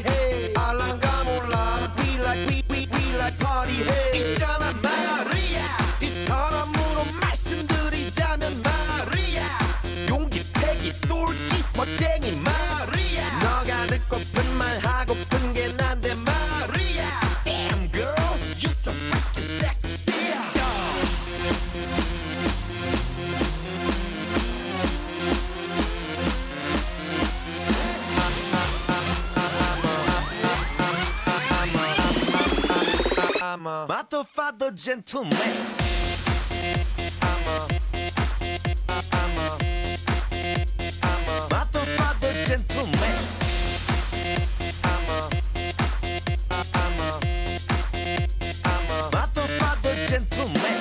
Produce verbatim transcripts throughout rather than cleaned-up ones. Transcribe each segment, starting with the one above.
Hey, Alangamola, we like, we, we, we like party. Hey, 있잖아, Maria. 이 사람으로 말씀드리자면, Maria, 용기, 패기, 똘끼, 멋쟁이, Maria. 너가 듣고픈 말, 하고픈 게 난데, Maria. Damn, girl, you so freaking sexy. Motherfucker gentleman. Motherfucker gentleman. Motherfucker gentleman.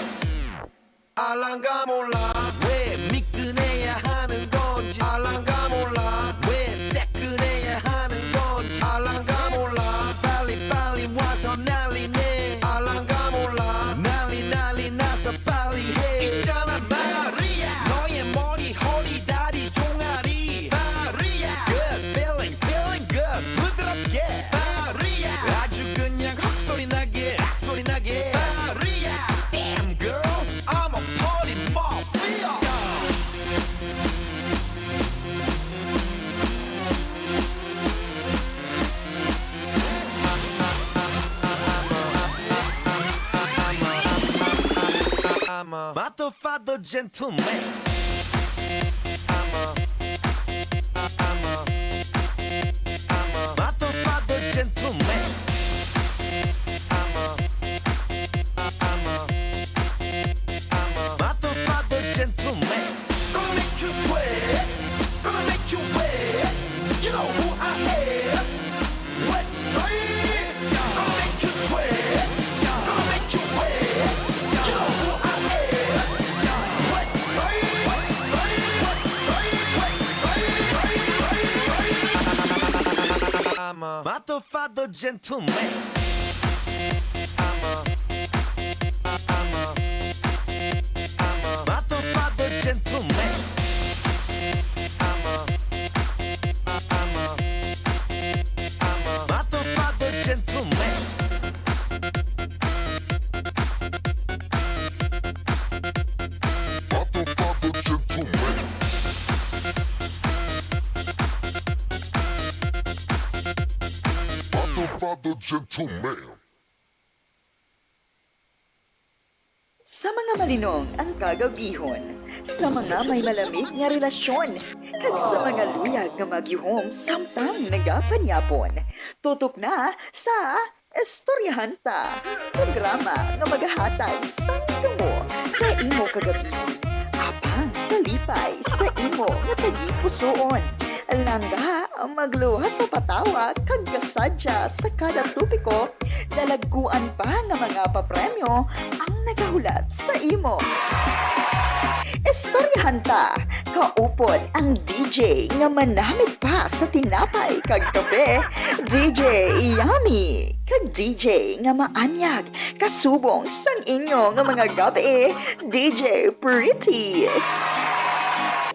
알랑가 몰라. 왜 미끈해야 하는 건지. 알랑가 몰라. 왜 새끈해야 하는 건지. 알랑가 몰라. 빨리, 빨리 와서 난리내. 알랑가 몰라. 난리, 난리 나서 빨리 해. 있잖아, Maria. 너의 머리, 허리, 다리, 종아리, Maria. Good feeling, feeling good. 부드럽게, Maria. 아주 그냥 헛소리 나게, 헛소리 나게, Maria. Damn, girl, I'm a party mafia. Motherfucker gentleman. Motherfucker gentleman. Motherfucker gentleman. Gonna make you sweat. Gonna make you wet. You know who I am. Wet side. Gonna make you sweat. Gonna make you wet. You know who I am. Wet side. Wet side. Wet side. Wet side. Motherfucker gentleman. Motherfucker gentleman. Motherfucker gentleman. Motherfucker gentleman. Motherfucker gentleman. Sa mga malinong ang kagabihon, sa mga may malamig nga relasyon, kag sa mga luyag nga magyuhom samtang nagapanyapon. Tutok na sa Istoryahan Ta, programa nga magahatag sang damo sa imo kagabihon, apang kalipay sa imo nga tagipusoon. Langga, magluwas sa patawa kag kasadya sa kada topiko, dalagkuan pa nga mga papremyo ang nagahulat sa imo. Istoryahan Ta, kaupod ang D J nga manamit pa sa tinapay kag kape, D J Yummy, kag D J nga maanyag kasubong sang inyo nga mga gab-i, D J Pretty.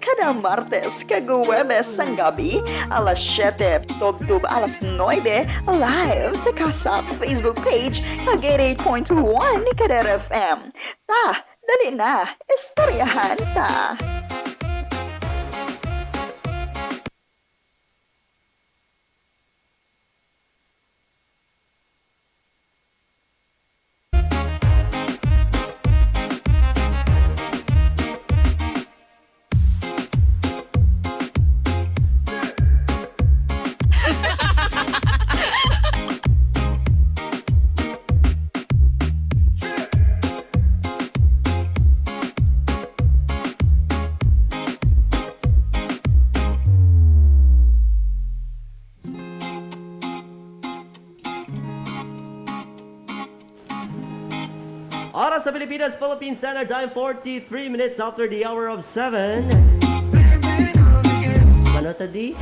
Kada Martes kag Huwebes sang gabi, alas siyete tubtob alas nuebe, live sa Kasap Facebook page kag eighty-eight point one Kadera F M. Ta, dali na, istoryahan ta. Oras sa Pilipinas, Philippine Standard Time, forty-three minutes after the hour of seven. Ano ta di?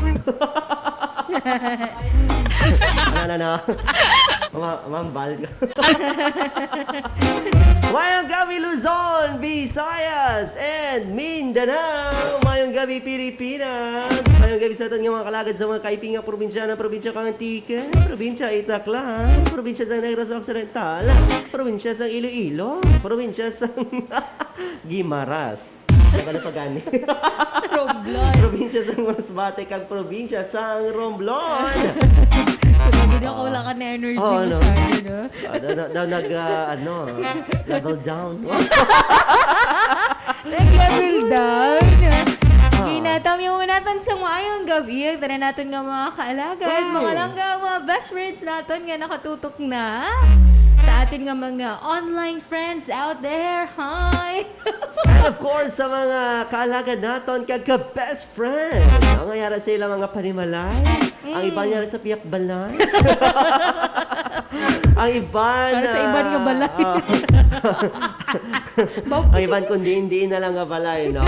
Ano na, no? Ma-, mambal ka. Mayong gabi, Luzon, Visayas, and Mindanao. Mayong gabi, Pilipinas. Mayong gabi sa aton nga mga kalagad sa mga kaiping nga probinsya, ng probinsya kang Antique, probinsya Itaklan, probinsya sa Negros Occidental, probinsya sa Iloilo, probinsya sa Guimaras. Ano pa gani? Romblon. Probinsya sang Masbate kag probinsya sang Romblon. Grabe daw, Ah. wala ka na energy Oo, no? masyado, no? Ah, daw, daw, daw nag, ah, ano, level down. Nag-level down. Ah. Ginatam yung naton sa maayong gabi. Ang tanan naton nga mga kaalagad, Mm. mga langga, mga best friends naton nga nakatutok na sa aton nga mga online friends out there. Hi! And of course, sa mga kaalagad naton kag ka-best friend, no? Nga yara sa ilang mga panimalay, ang iban Mm. yara sa pihak balay. Ang iban, Para sa iban nga ah, balay. ah, Bawal. ang iban kung diin-diin na lang nga balay, no?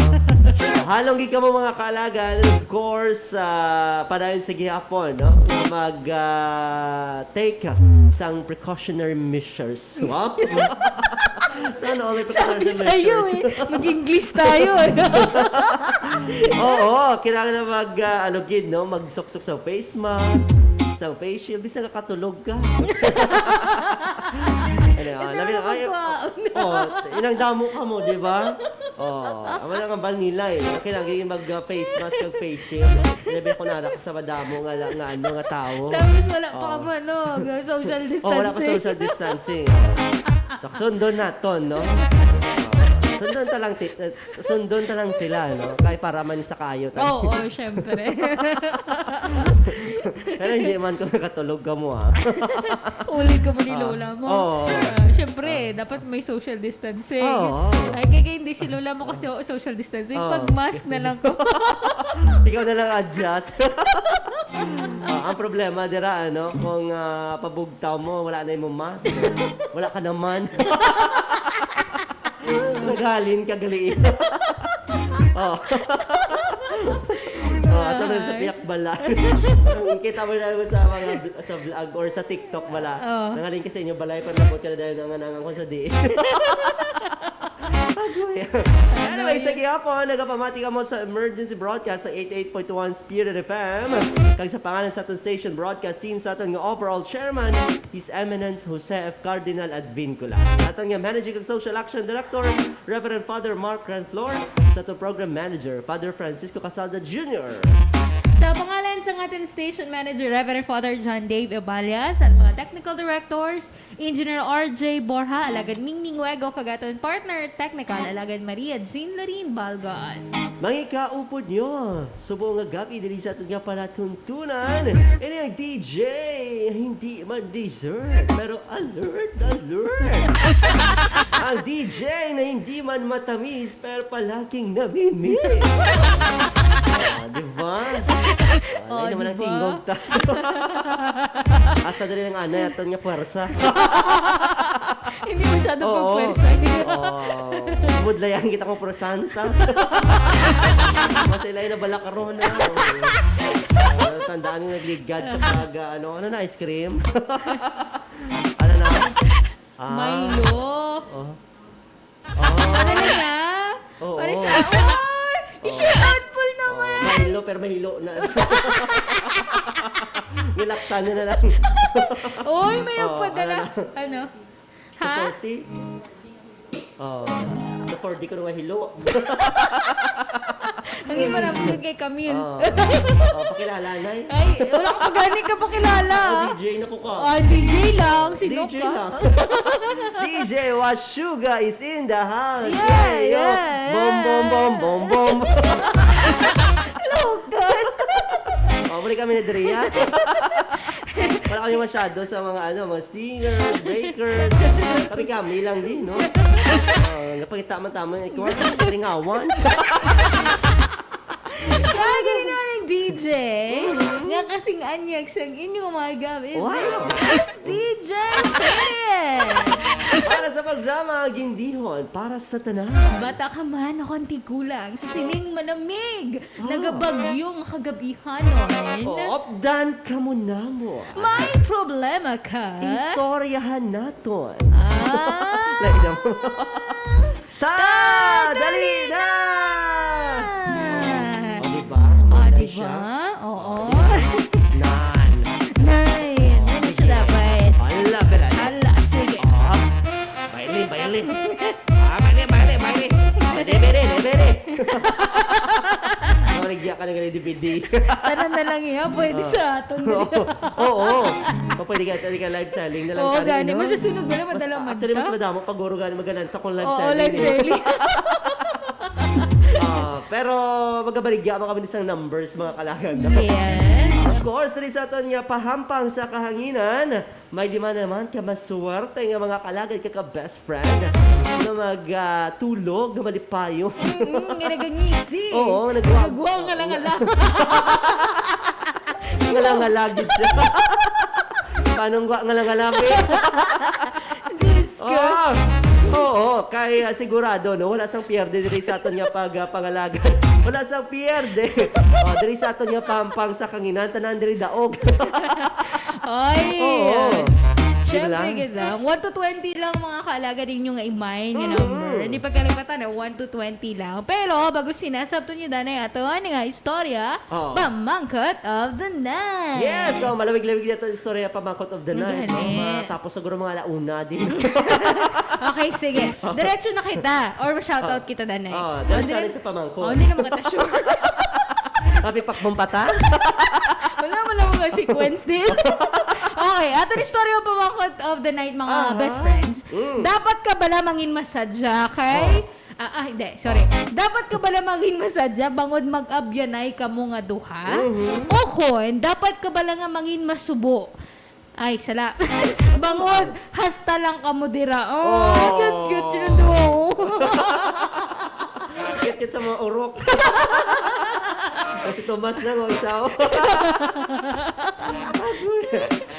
Halong gid kamo, mga kaalagad. And of course, ah, padayon sa gihapon, no? Mag, ah, take sang precautionary measures. Wow. Sana all the Sabi precautionary sa'yo measures. eh, mag-English tayo eh. Oo, kailangan na mag, ah, ano gid, no? Magsuksok sa face mask, sa face shield, bisan nakatulog ka. Ano, Hindi labi na, ako ay, magkuhaon. oh, inang damo ka mo, di ba? Oh, amo lang ang bal nila eh. Kailangan yung mag, ah, face mask kag face shield. Labi ako na sa madamo nga, nga ano, nga tao. Tapos wala pa Oh. ka mo, ano, social Oh, wala pa distancing. social distancing. So, sundon naton, no? Oh, sundon ta lang, ti-, eh, sundon ta lang sila, no? Kay para man sa kayo, ta. Oo, syempre. Pero hindi man ko nakatulog ka mo, ha? Ulit ka mo ni Ah, Lola mo. oo. Ah, syempre, Ah. dapat may social distancing. Oo, oo. Ay, kaya hindi si Lola mo kasi, oh, social distancing. Oo. Pag mask na lang ko. Ikaw na lang adjust. Ah, ang problema dira, ano, kung, ah, pabugtaw mo, wala na imong mask, no? Wala ka naman. Naghalin ka gali. Oh. Oh, ato na sa Ay. piyak balay. Ang kita mo na sa mga bl-, sa vlog or sa TikTok bala. Oh. Nangaling ka sa inyo balay, pero nabot ka na dahil nanganangan ko sa diin. Agoy. Anyway, sa gihapon, nagapamati ka mo sa emergency broadcast sa eighty-eight point one Spirit F M. Kag sa pangalan sa aton station broadcast team, sa aton nga overall chairman, His Eminence Jose F. Cardinal Advincula. Sa aton nga managing kag social action director, Reverend Father Mark Ranflor. Sa aton program manager, Father Francisco Casalda Junior. Sa pangalan sa aton station manager, Reverend Father John Dave Ebalia, sa mga technical directors, Engineer R J Borja, alagad Mingming Wego, kag aton partner technical, alagad Maria Jean Lorin Balgos. Mangikaupod nyo, subong nga gabi diri sa aton nga palatuntunan. Ini ang D J, hindi man dessert, pero alert, alert. Ang D J na hindi man matamis, pero palaging namimiss. Ah, di ba? Ah, Oh, lain naman di ang ba? tingog ta. Hasta diri ang anay aton nga puwersa. Hindi masyado Oo. pagpwersa. Oh, budlayan kita kung puwersanta. Mas ilay na bala karon, ah. Oh, tandaan nga nagligad sa pag, ah, ano, ano na, ice cream? Ano na? Ah. Milo. Oh. Ano na niya? Oo. Pare sa, oy! Oh. I-shout out full Oh, naman! Mahilo, pero mahilo na. Nilaktan niya na lang. Oy, may Oo, nagpadala. ano na? Ano? Sa Ha? forty? Oh, sa forty ko nung mahilo. Ang iba na po kay Camille. Oh. Oh, pakilala, Nay. Ay, wala ka pa gani ka pakilala. Oh, D J na ko ka. Ah, D J lang, sino D J ka? lang. D J Washuga is in the house. Yeah, Yeah, yo. yeah, Boom, boom, yeah. boom, boom, boom. Lucas! Oh, muli kami ni Dria. Wala kami masyado sa mga, ano, mga stingers, breakers. Kami-kami lang din, no? Oh, napakita man tama yung ikaw, lingawan. Kaya ganun na ng D D J, nga kasing anyag sang inyong mga gabi. Wow! This is D J Spirit! Para sa programa, Gindihon, para sa tanan. Bata ka man o kung tigulang, sa sining malamig, nagabagyong kagabihanon. O, updan ka mo namo. May problema ka? Istoryahan naton. Ah. Lain na mo. Ta, Ta, dali dali na! na! O, di ba? O, May di siya. ba? Oo. O, di ba? Nan. Nay, ano siya Sige. dapat? Ala, pera na. Ala, sige. O. Bailin, bailin. Ah, bailin, bailin, bailin. Bede, bede, bede. Maligya ka na gali D V D. Tanan na lang iya, pwede Ah. sa aton Oo. diri. Oo. O, pwede ka, pwede ka live selling na lang Oo, ka rin, gani. no? Masusunod na lang, Mas, madala man actually, mas ta. madamo pag guro gani magalanta kung live Oo, selling, live eh. selling. Ah, pero magabaligya man kami sa numbers, mga kalagad, no? Yes. Of course, diri sa aton nga pahampang sa kahanginan, may lima naman ka maswerte nga mga kalagad, ka, ka best friend na mag, ah, tulog, nga malipayo. Mm, nga nagangisi. Oo, nagwa- Nagwa nga lang ala. Nga lang ala, gid siya. Paano nga nga lang ala, be? Diyos ko. Ah, oo, kay, ah, sigurado, no, wala sang pierde diri sa aton nga pag, ah, pangalaga. Wala sang pierde. O, diri sa aton nga pampang sa kanginan, tanan diri daog. Ay, Oo. yes. Siyempre, Sila? gid lang. One to twenty lang, mga kaalaga, ninyo nga i-mine nga Mm. number. Hindi pa kalipatan, eh, one to twenty lang. Pero, bago sinasabton nyo, danay, ato, ano nga istorya, Oo. Pamangkot of the night. Yes, so malawig-lawig na to istorya, pamangkot of the night, no? Gani. Matapos siguro mga ala una din. Okay, sige. Diretso na kita. Or shout out Oh. kita, danay. Oh, O, diretso dire-, na sa pamangkot. Oh, hindi naman kita sure. Happy pakbong pata? Wala man lang mga sequence din. Okay, ato ni istorya, pamangkot of the night, mga Aha. best friends. Mm. Dapat ka bala mangin masadya, kay Oh. Ah, ah, hindi. Sorry. Dapat ka bala mangin masadya bangod mag-abyanay kamo nga duha? Mhm. O kon, dapat ka bala nga mangin masubo? Ay, sala. Bangod, hasta lang kamo dira. Oh, Oh. cute, cute yun, oh. Kit-kit sa mga urok. Kasi Tomas na, mga isaw.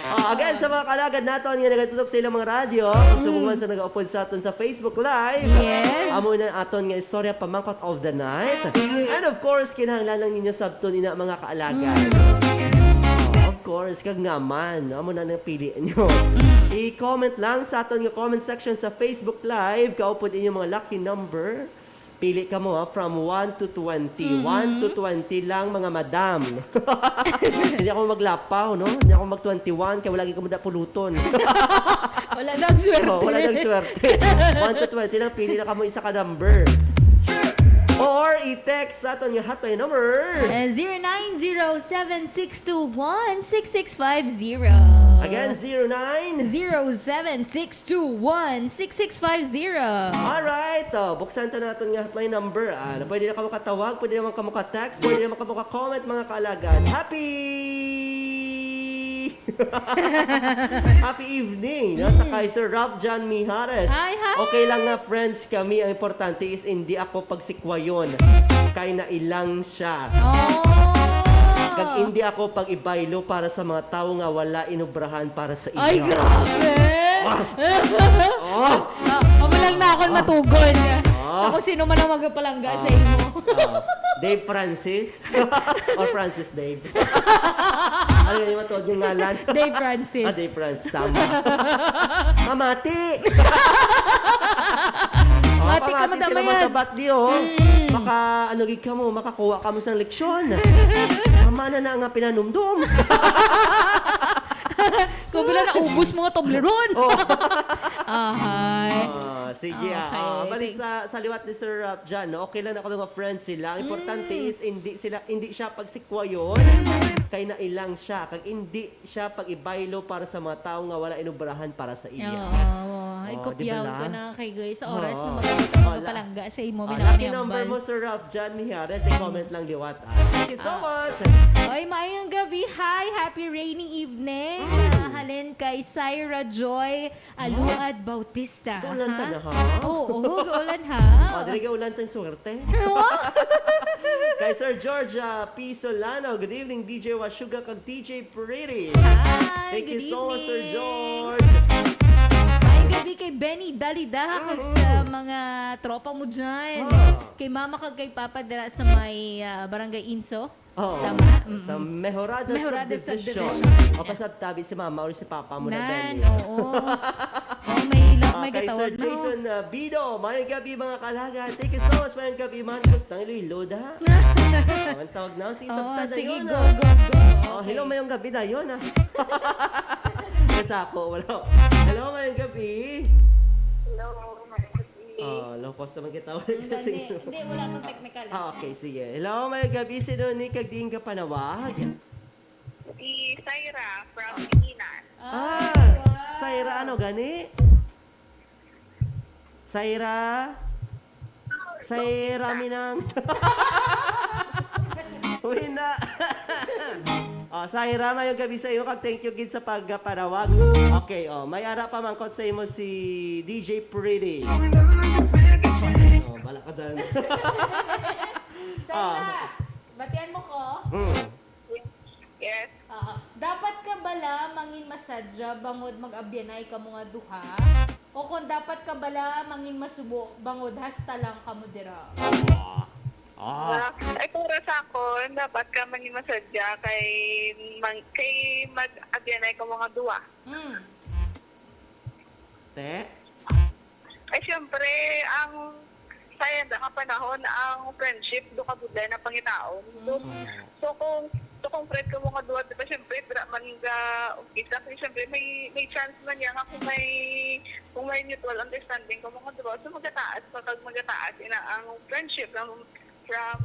Oh, again, sa mga kalagad naton nga nagatutok sa ilang mga radyo, ug subong man sa nagaupod sa aton sa Facebook Live, Yes. amo na aton nga istorya, pamangkot of the night. And of course, kinahanglan lang ninyo sabton ina, mga kaalagad. Mm. Oh, of course, kag nga man, amo na nang pili nyo. Mm. I-comment lang sa aton nga comment section sa Facebook Live, kaupod inyong mga lucky number. Pili kamo, ha, from one to twenty. Mm-hmm. One to twenty lang, mga madam. Hindi ako maglapaw, no? Hindi ako mag twenty-one, kaya wala gyud kamo na puluton. Wala daw ang swerte. Oh, wala daw ang swerte. One to twenty lang, pili na kamo isa ka number. Or i-text sa aton nga hotline number. Uh, zero nine zero seven six two one six six five zero. Again, zero nine zero seven six two one six six five zero. Alright, oh, buksan ta naton nga hotline number. Ah, na pwede na kamo katawag, pwede naman kamo ka-text, pwede naman kamo ka-comment, mga kaalagad. Happy Happy evening, no, sa Mm. kay Sir Ralph John Mijares. Hi, hi. Okay lang nga friends kami, ang importante is hindi ako pagsikwayon kay nailang siya. Oh. Kag hindi ako pag-ibaylo para sa mga tawo nga wala inubrahan para sa Ay, inyo. grabe! Ah! Oh! Ah, amo lang na akong Ah! matugon. Ah! Sa kung sino man ang magpalangga sa Ah! imo. Ah! Dave Francis? Or Francis Dave? Ano yun yung matuod yung ngalan? Dave Francis. Ah, Dave Francis. Tama. Pamati! Oh, Mati ka, pamati sila madamayan. Mga sabat di, oh. Mm. Maka, ano, gid ka mo, makakuha ka mo sa leksyon. Tama na na nga pinanumdum. Kung bila na ubos mga Toblerone. Oh. Ahay. Ah, sige, ah. Okay, Ah, bali thank sa, sa liwat ni Sir Ralph dyan, no? Okay lang na ako mga friends sila. Ang importante Mm. is hindi sila, hindi siya pagsikwayon. Mm. Kay nailang siya. Kag hindi siya pag-ibaylo para sa mga tawo nga wala inubrahan para sa iya. Oo, oo. Ay, Oh, di ba kopyaw la? ko na kay guys. Sa oras Oo. nga maganda ka Oo, la- magpalangga sa imo, Oh, lucky number pinakaniambal. mo, Sir Ralph John Mijares. I-comment lang liwat, ah. Thank you so Ah. much. Oy, maayong gabi. Hi, happy rainy evening. Mm. Ah, halin kay Syra Joy Aluad Bautista, Gaulan ha? ta na, ha? Oo, oo, gaulan, ha? Oh, dili gaulan sa swerte. Wow! Kay Sir George, ah, P. Solano, good evening, D J Washuga kag T J Pretty. Hi, Thank you good so much, Sir evening. George. Maayong gabi kay Benny Dalidaha kag sa mga tropa mo dyan. Ah. Kay mama kag kay papa dira sa may ah, Barangay Inso. Oo. Tama? Mm-mm. Sa Mejorada, Mejorada Subdivision. Subdivision. O pasabtabi si mama or si papa mo na Nan, Benny. Oo. Oh, may, la- Ah, may kay Sir katawag na. Jason uh, Bido, mayong gabi mga kalaga. Thank you so much, mayong gabi man. Gusto ng Iloilo, da? Ah, ang tawag na, si Oo, Sabta sige, Dayon, go, ah. go, go. Oh, Okay. Hello, mayong gabi, Dayon, ah. Sa ako, wala. Hello, mayong gabi. Hello, mayong gabi. Oh, low cost naman kita. Ang gani. Hindi, wala tong technical. Ah, okay, sige. Hello, mayong gabi. Sino ni kag diin ka panawag? Si Syra from Pilinan. Ah, Syra, ano gani? Syra? Syra Minang. Uy na. Oh, Syra, mayong gabi sa iyo kag thank you gid sa pagpanawag. Okay, oh, may ara pa mangkot sa imo si D J Pretty. Oh, bala ka dan. Syra, batian mo ko? Hmm. Yes. Oo. Dapat ka bala mangin masadya bangod mag-abyanay kamo nga duha? O kung dapat ka bala mangin masubo bangod hasta lang kamo dira? Ah. Ah. Ah, ay, para sa akon, dapat ka mangin masadya kay, mang, kay mag-abyanay ka mga duwa. Hmm. Te? Ay, siyempre, ang sa enda nga panahon, ang friendship, do ka budlay na pangitaon. So, Mm. so kung, so kung friend ka mga duwa, di ba, siyempre, dira man ga umpisa, kasi siyempre, may, may chance man yan nga kung may, kung may mutual understanding ka mga duwa, so magataas, pag magataas, ina ang friendship, from, from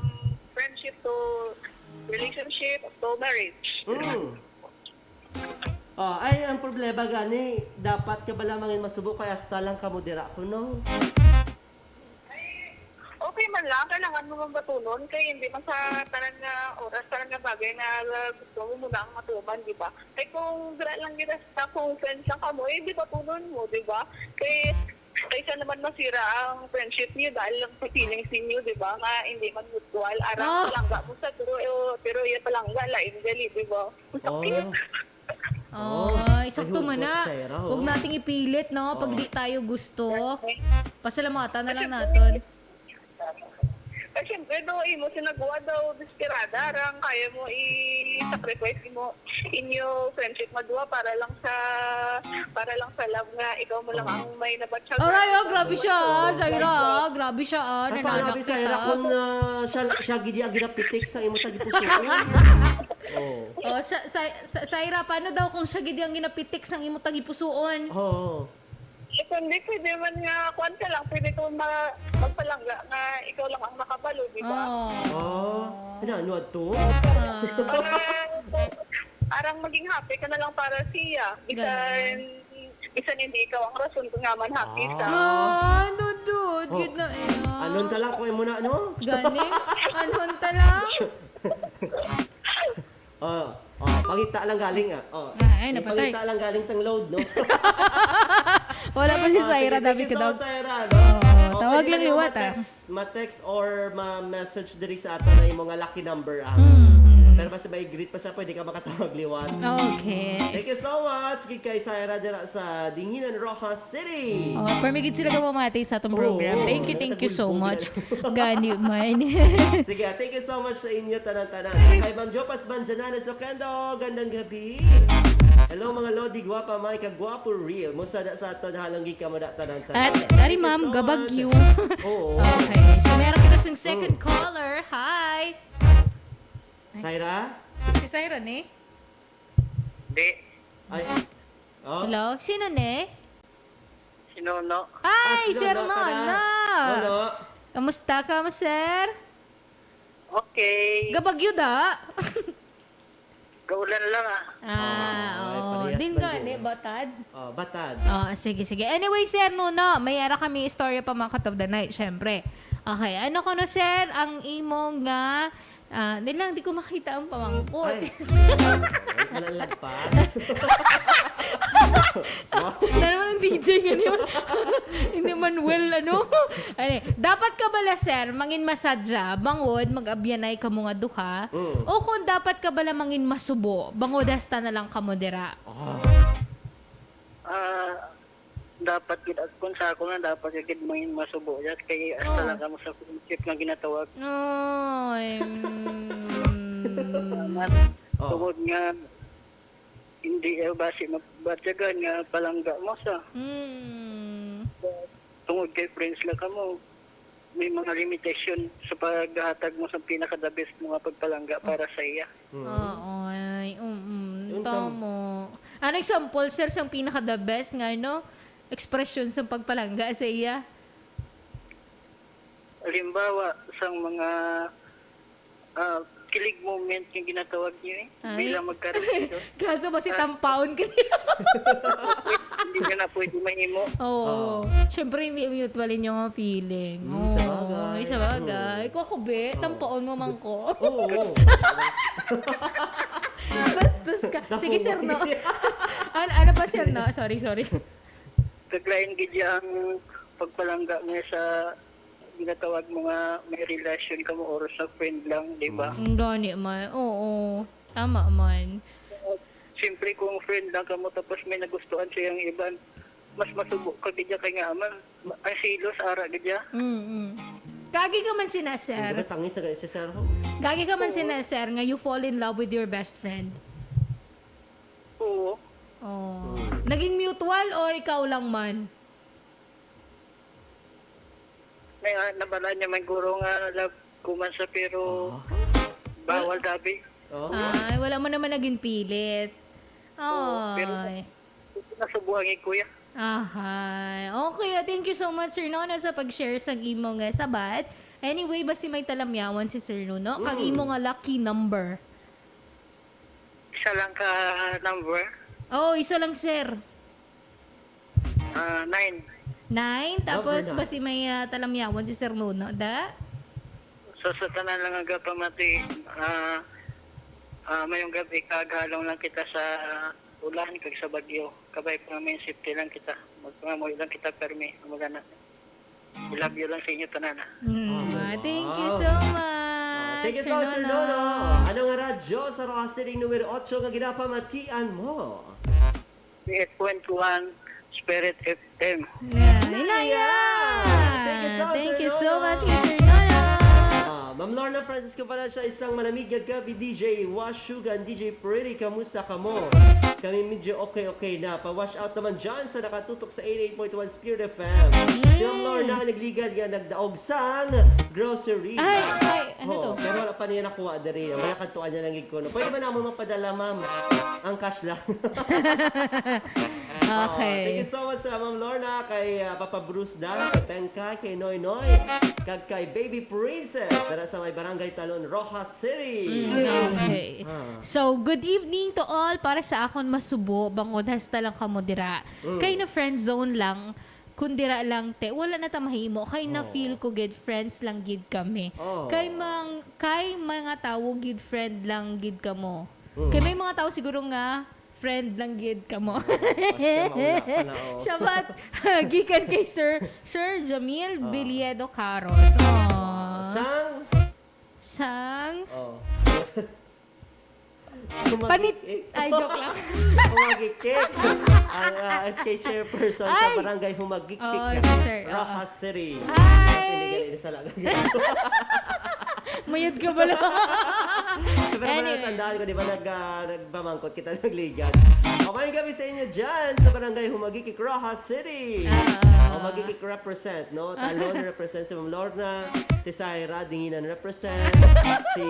friendship to relationship to marriage. Mm. Oh, ay, ang problema gani, dapat ka bala mangin masubo kay hasta lang kamo dira kuno. Okay man lang, kailangan mo man batunon kay hindi man sa tanan nga oras, tanan nga bagay na gusto mo muna ang matuman, di ba? Kay kung dira lang gid sa kung friends lang kamo, eh, di batunon mo, di ba? Kay kaysa naman masira ang friendship niyo dahil lang sa feelings ninyo, di ba? Nga hindi man mutual, arang Ah. palangga mo sa pero, pero iya palangga, lain gali, di ba? Oh. Oh, Ay, sakto man hugot, na. Syra, oh. Huwag nating ipilit, no? Pag Oo. Di tayo gusto. Pasalamatan na lang naton. Ay, siyempre, do, imo sinagwa daw, desperada, arang kaya mo i-sacrifice mo inyo friendship nga duwa para lang sa, para lang sa love nga ikaw mo lang ang may nabatsyag. Aray, oh, grabe siya, ah, Syra, ah. Grabe siya, ah. Ay, Nananak pangalabi sa ira kita. kung ah, siya, siya gidi ang ginapitik sa imo tagipusoon. Oh. Oh, sa, sa, sa, Syra, paano daw kung siya gid ang ginapitik sang imo tagipusoon? Oo. Eh, kundi pwede man nga, kuwan ka lang, pwede ko ma magpalangga nga ikaw lang ang nakabalo, di ba? Oh. Oh. Ano, ano ato? Para, arang maging happy ka na lang para siya. Bisan, bisan hindi ikaw ang rason kung nga man happy siya. Ah, dudod, Oh. Gid na eh. Anon ka lang kung imo na, no? Gani? Anon ta lang? Oh, oh, pangita lang galing ah. Oh. Ay, napatay. Pangita lang galing sang load, no? Wala pa si Oh, Syra, sige, dabi thank you ka so much, daw. Syra, no? Oo, Oh, tawag pwede lang na liwat, ma-text, ma-text or ma-message diri sa aton na imo nga lucky number ah. Mm. Pero basta may greet pa siya, pwede ka makatawag liwat. Okay. Thank you so much, gid kay Syra dira sa Dinginan, Roxas City. Oh, permi gid sila gamamati sa atong Oo, program. Thank you, oo, thank you so nagagulbog much. na. Gani man. Sige, thank you so much sa inyo tanan-tanan. Kay Ma'am Jopas Manzanares Oquendo, gandang gabi. Hello mga lodi, gwapa, may kagwapo real. Musta da sa aton halong gid kamo da tanan-tanan. At Thank ari you ma'am, so much. gabagyo. Oo. Okay. So meron kita sing second Mm. caller. Hi. Syra? Si Syra ni? Di, Ay. Oh. Hello? Sino ni? si Nono. Ay, Ah, si Sir Nono, Nono. tara. Nono. Kamusta ka mo, sir? Okay. Gabagyo da. Gaulan lang ah. Ah, Ay, oo. parehas Din lang gani, din. Batad? Oh, batad. Oh, sige, sige. Anyway, Sir Nono, may ara kami istorya pa mga Cut of the Night, syempre. Okay, ano ko no, sir, ang imo nga, ah, di lang, di ko makita ang pamangkot. Ay. Ay, malalagpag. Na naman ang D J nga niya. Hindi man well, ano? Ano, dapat ka bala, sir, mangin masadya, bangod mag-abyanay ka mo nga duha? Mm. O kung dapat ka bala mangin masubo, bangod hasta na lang ka mo dira? Ah. Ah, dapat gid, kung sa ako na, dapat gid mangin masubo yan. Kay hasta Oo. lang kamo sa friendship nga ginatawag. Ay, mm. Salamat. Oo. Tungod nga, hindi, eh, basi mabatyagan nga palangga mo sa Mm. tungod kay friends lang kamo, may mga limitation sa paghatag mo sa pinaka the best mo nga pagpalangga para sa iya. Mm. Oo, ay, mm, Yun sa tama. Ano example, sir, sang pinaka the best nga, ano, expression sa pagpalangga sa iya? Halimbawa, sang mga, ah, kilig moment yung ginatawag niyo eh. Ay. Bilang magkaroon. Kaso ba si Ah. tampaon ka niya? Hindi niya na pwede mahimo. Oo. Ah. Siyempre, hindi mutual inyo nga feeling. Mm, sa Oo, bagay. ay, sa bagay. Oo. Kung ako, be, Oo. tampaon mo man ko. Oo, oo. Bastos ka. Sige, sir, no? Napungo. An-, ano pa, sir, no? Sorry, sorry. Kaglain gid ang pagpalangga niya sa ginatawag mo nga may relasyon ka mo or sa friend lang, di ba? Mm. Ang gani man. Oo. Tama man. Siyempre, kung friend lang ka mo tapos may nagustuhan siya yung iban, mas masubo ka gid kay nga man. Ang silos, ara gid ya. Mm-mm. Kagi ka man sina, sir. Hindi ba tangis na ganyan si sir, ho? Kagi ka man Oo. sina, sir, nga you fall in love with your best friend? Oo. Oh. Mm. Naging mutual or ikaw lang man? May, ah, nabala niya man guro nga love ko man siya, pero Ah. bawal dabi. Oh. Ay, wala mo naman naging pilit. Oo, pero Ay. nasubuhan ni kuya. Ahay. Okay, ah, thank you so much, Sir Nono, sa pag-share sang imo nga sabat. Anyway, basi may talamyawan si Sir Nono. Kag Mm. imo nga lucky number. Isa lang ka number? Oo, isa lang, sir. Ah, nine. Nine, Number tapos nine. basi may, ah, talamyawan si Sir Nono, da? So, sa tanan lang nga gapamati, ah, ah, mayong gabi, kag halong lang kita sa ulan kag sa bagyo. Kabay pa may safety lang kita. Magpangamuhi lang kita permi. Wala na. I love you lang sa inyo tanan, ah. Mm, Oh, ah, thank you wow. so much, Ah, thank you so much, Sir Nono. Nono. Ah, ano nga radyo sa Roxas City numero otso nga ginapamatian mo? Eight point one Spirit F M. Yeah. Naya! Naya! Thank you so, Thank Sir you so Nono. much kay Sir Nono. Ah, Ma'am Lorna Francisco pala siya, isang manamig nga gabi, D J Washugan, D J Pretty, kamusta ka mo? Kami medyo okay-okay na. Pa-wash out naman dyan sa nakatutok sa eighty-eight point one Spirit F M. Si Ma'am Mm. Lorna ang nagligad nga nagdaog sang grocery. Ay, ay, ano Oh, to? pero wala pa niya nakuha diri. Wala kadtuan niya lang gid kuno. Pwede ba namo mapadala, ma'am? Ang cash lang. Okay. Oh, thank you so much sa Ma'am Lorna, kay, ah, Papa Bruce Dan, kay Pengka, kay Noy Noy, kag kay Baby Princess, dara sa may Barangay Talon, Roxas City. Mm, okay. Ah. So, good evening to all. Para sa akon masubo, bangod hasta lang kamo dira. Mm. Kay na friend zone lang, kun dira lang, te, wala na ta mahimo. Kay na Oo. feel ko gid, friends lang gid kami. Oo. Kay mang-, kay mga tawo gid, friend lang gid kamo. Mm. Kay may mga tawo siguro nga, friend lang gid kamo. Basta maula ka na, oh. Shabat, gikan kay Sir, Sir Jamil Ah. Biliedo Caros. Aw. Sang? Sang? Oh. Panit-, Humagik-ik. ay, joke lang. Humagik-ik. Ang, ah, S K chairperson sa Ay! Barangay Humagik-ik, Oh, si Sir, oo. Roxas City. Hi! Mas hindi galing sa lang. Mayad ka pala. Pero Anyway. Tandaan ko, di ba, nag-, ah, nagpamangkot kita, nagligad. O, maayong gabi sa inyo dyan sa Barangay Humagik-ik, Roxas City. Ah. Humagik-ik represent, no? Talon represent, si Ma'am Lorna, si Syra, Dinginan represent, si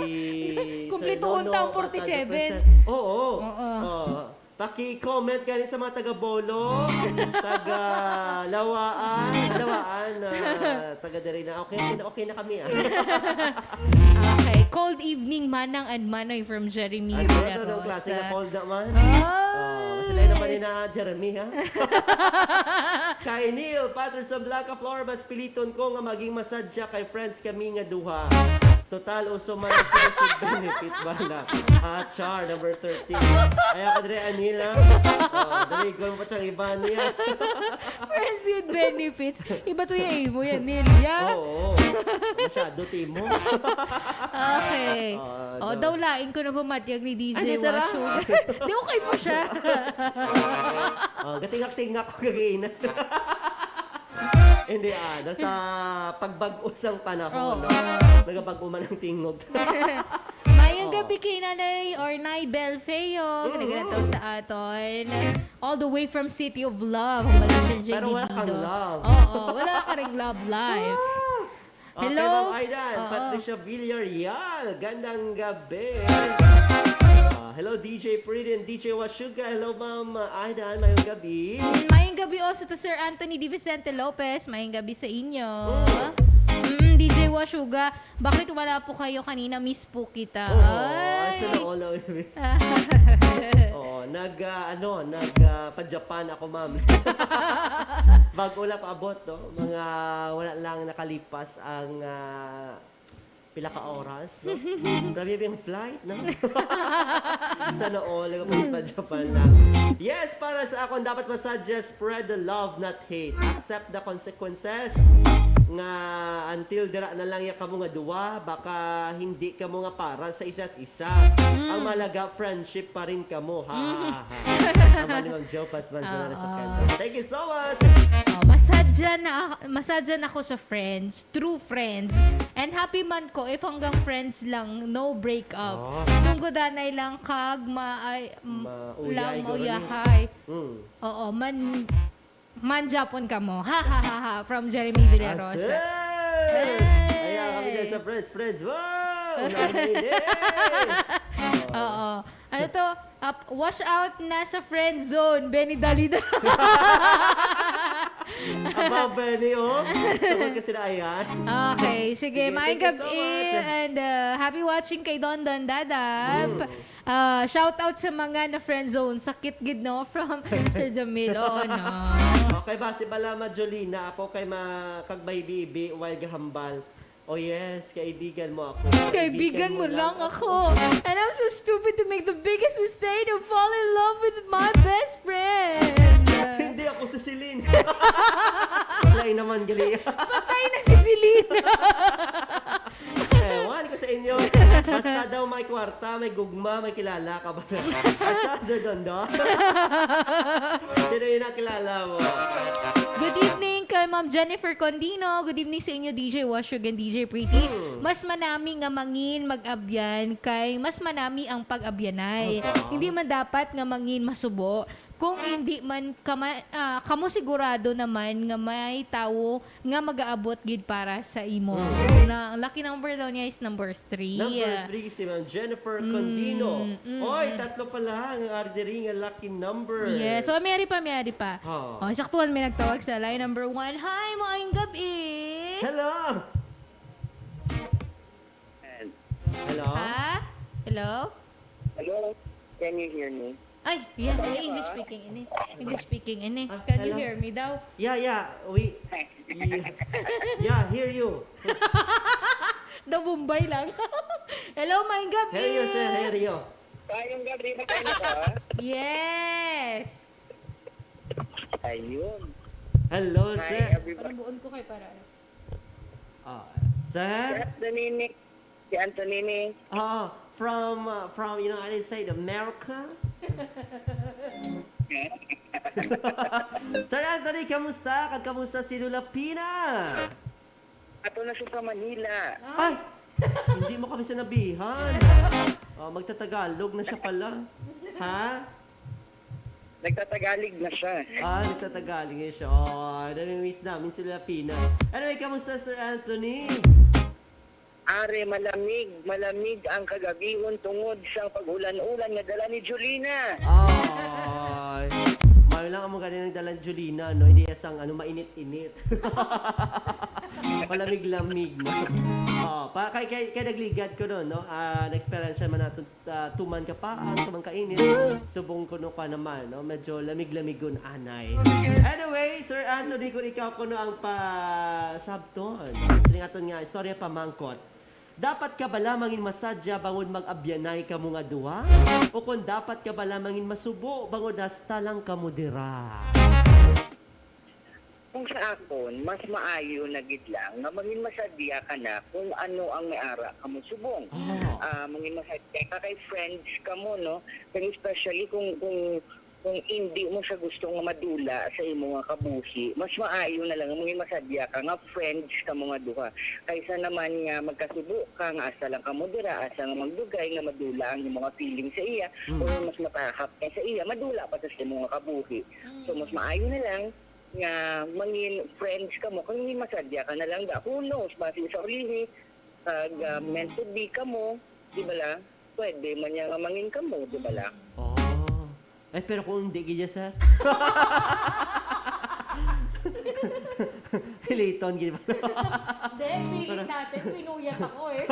Sir Kumplituhon Nono, ta ang Patag forty-seven. represent. Oo. Oo. Oo. Paki-comment gani sa mga taga Bolo, taga Lawaan, Lawaan, ah, taga diri na. Okay, okay na, okay na kami, ah. Okay. Cold evening, Manang and Manoy from Jeremy Ay, Villarosa. Anong klase nga cold naman? Oh! Oh, sila naman ni na Jeremy, ha? Kay Neil Patterson Blanca Flor, mas piliton ko nga maging masadya kay friends kami nga duha. Total, uso man ang friends with benefit, bala. Ah, char, number thirteen. Ay, ako dire, Anila. Oh, dali, gol mo pa siyang iba niya. Friends with benefits. Iba to yung imo yan, Nelia. Oo. Masyado, timo. Okay. Ah, Oh, daw. Daw lain ko na pamatyag ni D J Ay, di, sara. Washo. Di, okay po siya. Oh, gatingak-tingak ko, kagahinas. Hindi, ah, sa pagbag-o sang panahon, Oo. no? Nagabag-o man ang tingog. Mayong Oh. gabi kay Nanay or Nay Bel Feo. Mm. Ganaganataw sa aton. All the way from City of Love. Ang bala, Sir J B Pero wala kang Bido. love. Oo, wala ka ring love life. Ah! Okay, Hello? Ma'am Aidan, Oo. Patricia Villarreal, gandang gabi. Ah, hello, D J Pretty and DJ Washuga. Hello, Ma'am Aidan, mayong gabi. Mm, mayong gabi also to Sir Anthony D. Vicente Lopez. Mayong gabi sa inyo. Mm. Mm, D J Washuga, bakit wala po kayo kanina? Miss po kita. Oo, Ay. Sir Olo, miss. Oo, nag, ah, ano, nag, ah, pa-Japan ako, ma'am. Bago lang ko abot, no? Mga wala lang nakalipas ang, ah, pila ka oras, no? Grabe yung flight, no? Sana all, nagapag pa-Japan lang. Yes, para sa akon, dapat masadya, spread the love, not hate. Accept the consequences. Nga until dira na lang ya kamo nga duwa, baka hindi kamo nga para sa isa't isa. Ang malaga, friendship pa rin kamo. Ha, ha, ha, ha. Tama ni Ma'am Jo, pasman sa Oo. Nasakyan. Thank you so much! Oh, masadya na masadya na ko sa friends, true friends. And happy man ko if hanggang friends lang, no break up. Oh. Sunggudanay lang kag maay m- Mauyay, lang guro ni. Mauyay. Mm. Oo, man man Japon ka mo. Ha ha ha ha, from Jeremy Villarosa. Asus! Hey! Ayan kami guys sa friends. Friends, wow! Unahin na ini! Oo. Ano to? Up, wash out na sa friend zone, Benny Dalida. Aba, Benny, oh. Sagot ka sila, ayan. Okay, sige. Sige, Maayong thank you so gabi much. And uh, happy watching kay Don Don Dadap. Mm. Uh, shout out sa mga na friend zone. Sakit gid, no? From Sir Jamil. Oo, no? Okay ba? Si Balama Jolina, ako kay ma kag may bibi while gahambal. Oh yes, kaibigan mo ako. Kaibigan mo lang ako. And I'm so stupid to make the biggest mistake to fall in love with my best friend. Hindi ako si Celine. Wala naman, gali. Patay na si Celine. Ewan ko sa inyo. Basta daw may kwarta, may gugma, may kilala ka ba? Asa, Sir Dondo? Sino yung nakilala mo? Good evening kay Ma'am Jennifer Condino. Good evening sa inyo, D J Washug and D J Pretty. Hmm. Mas manami nga mangin mag-abyan kay mas manami ang pag-abyanay. Aba. Hindi man dapat nga mangin masubo kung hindi man kama, ah, kamo sigurado naman nga may tawo nga mag-aabot gid para sa imo. Hmm. Na, ang lucky number daw niya is number three. Number three, si Ma'am Jennifer Condino. Mm, mm, Oy, mm. Tatlo pa lang ang ari diri nga lucky number. Yes. So, may ari pa, may ari pa. Ha. Oh, saktuhan may nagtawag sa line number one. Hi, maayong gabi. Hello! And, Hello? Ha? Hello? hello, can you hear me? Ay, yes. Hello, Ay, English ha? Speaking ini. English speaking ini. Ah, Can you hello? Hear me daw? Yeah, yeah. We, yeah, yeah, hear you. Daw Bombay lang. Hello, maayong gabi. Hear you, sir. Hear you. Maayong gabi na kayo ba? Yes. Ayun. Hello, Hi, sir. everybody. Parang buon ko kay para ano. Ah, sir? Anthony, si Anthony. Ah, from, uh, from United States of America? Sir Anthony, kamusta? Kag kamusta si Lola Pina? Ato na siya sa Manila. Ay! Hindi mo kami sinabihan. Oh, magtatagalog na siya pala. Ha? Nagtatagalig na siya. Ah, nagtatagalog na siya. Oh, nami-miss namin si Lola Pina. Anyway, kamusta, Sir Anthony? Are, malamig, malamig ang kagabihon tungod sa pag-ulan-ulan nga dala ni Jolina. Ay, mayo lang amo gani ang dalan Jolina, no? Hindi sang ano, mainit-init. Malamig-lamig, no? Oh, pa, kay, kay, kay nagligad ko, no, no? Ah, na-experience man nato, ah, tuman ka pa, ah, tuman ka init. Subong ko, no, pa naman, no? Medyo lamig-lamigon anay. Anyway, Sir Anthony, kung ikaw kuno ang pa sabton, sining aton nga istorya pamangkot. Dapat ka bala mangin masadya bangod mag-abyanay kamo nga duha? O kon dapat ka bala mangin masubo bangod hasta lang kamo dira? Kung sa akon, mas maayo na gid lang nga mangin masadya ka na kung ano ang may ara kamo subong. Ah. Ah, mangin masadya ka kay friends kamo, no? Kay especially kung, kung, kung indi mo siya gusto nga madula sa imo nga kabuhi, mas maayo na lang nga mangin masadya ka nga friends kamo nga duha. Kaysa naman nga magkasubo ka nga asa lang kamo dira, asa nga magdugay nga madula ang imo nga feeling sa iya, Mm. or mas matahap ka sa iya, madula pa sa imo nga kabuhi. So, mas maayo na lang nga mangin friends kamo, kung masadya ka na lang da, who knows, basi sa ulihi, kag, ah, meant to be kamo, di ba la? Pwede man niya nga mangin kamo, di ba la? Oh. Eh, pero kung hindi, gid, sir. Hiliton, gid ba? Hindi, feeling natin, pinuyat ako eh.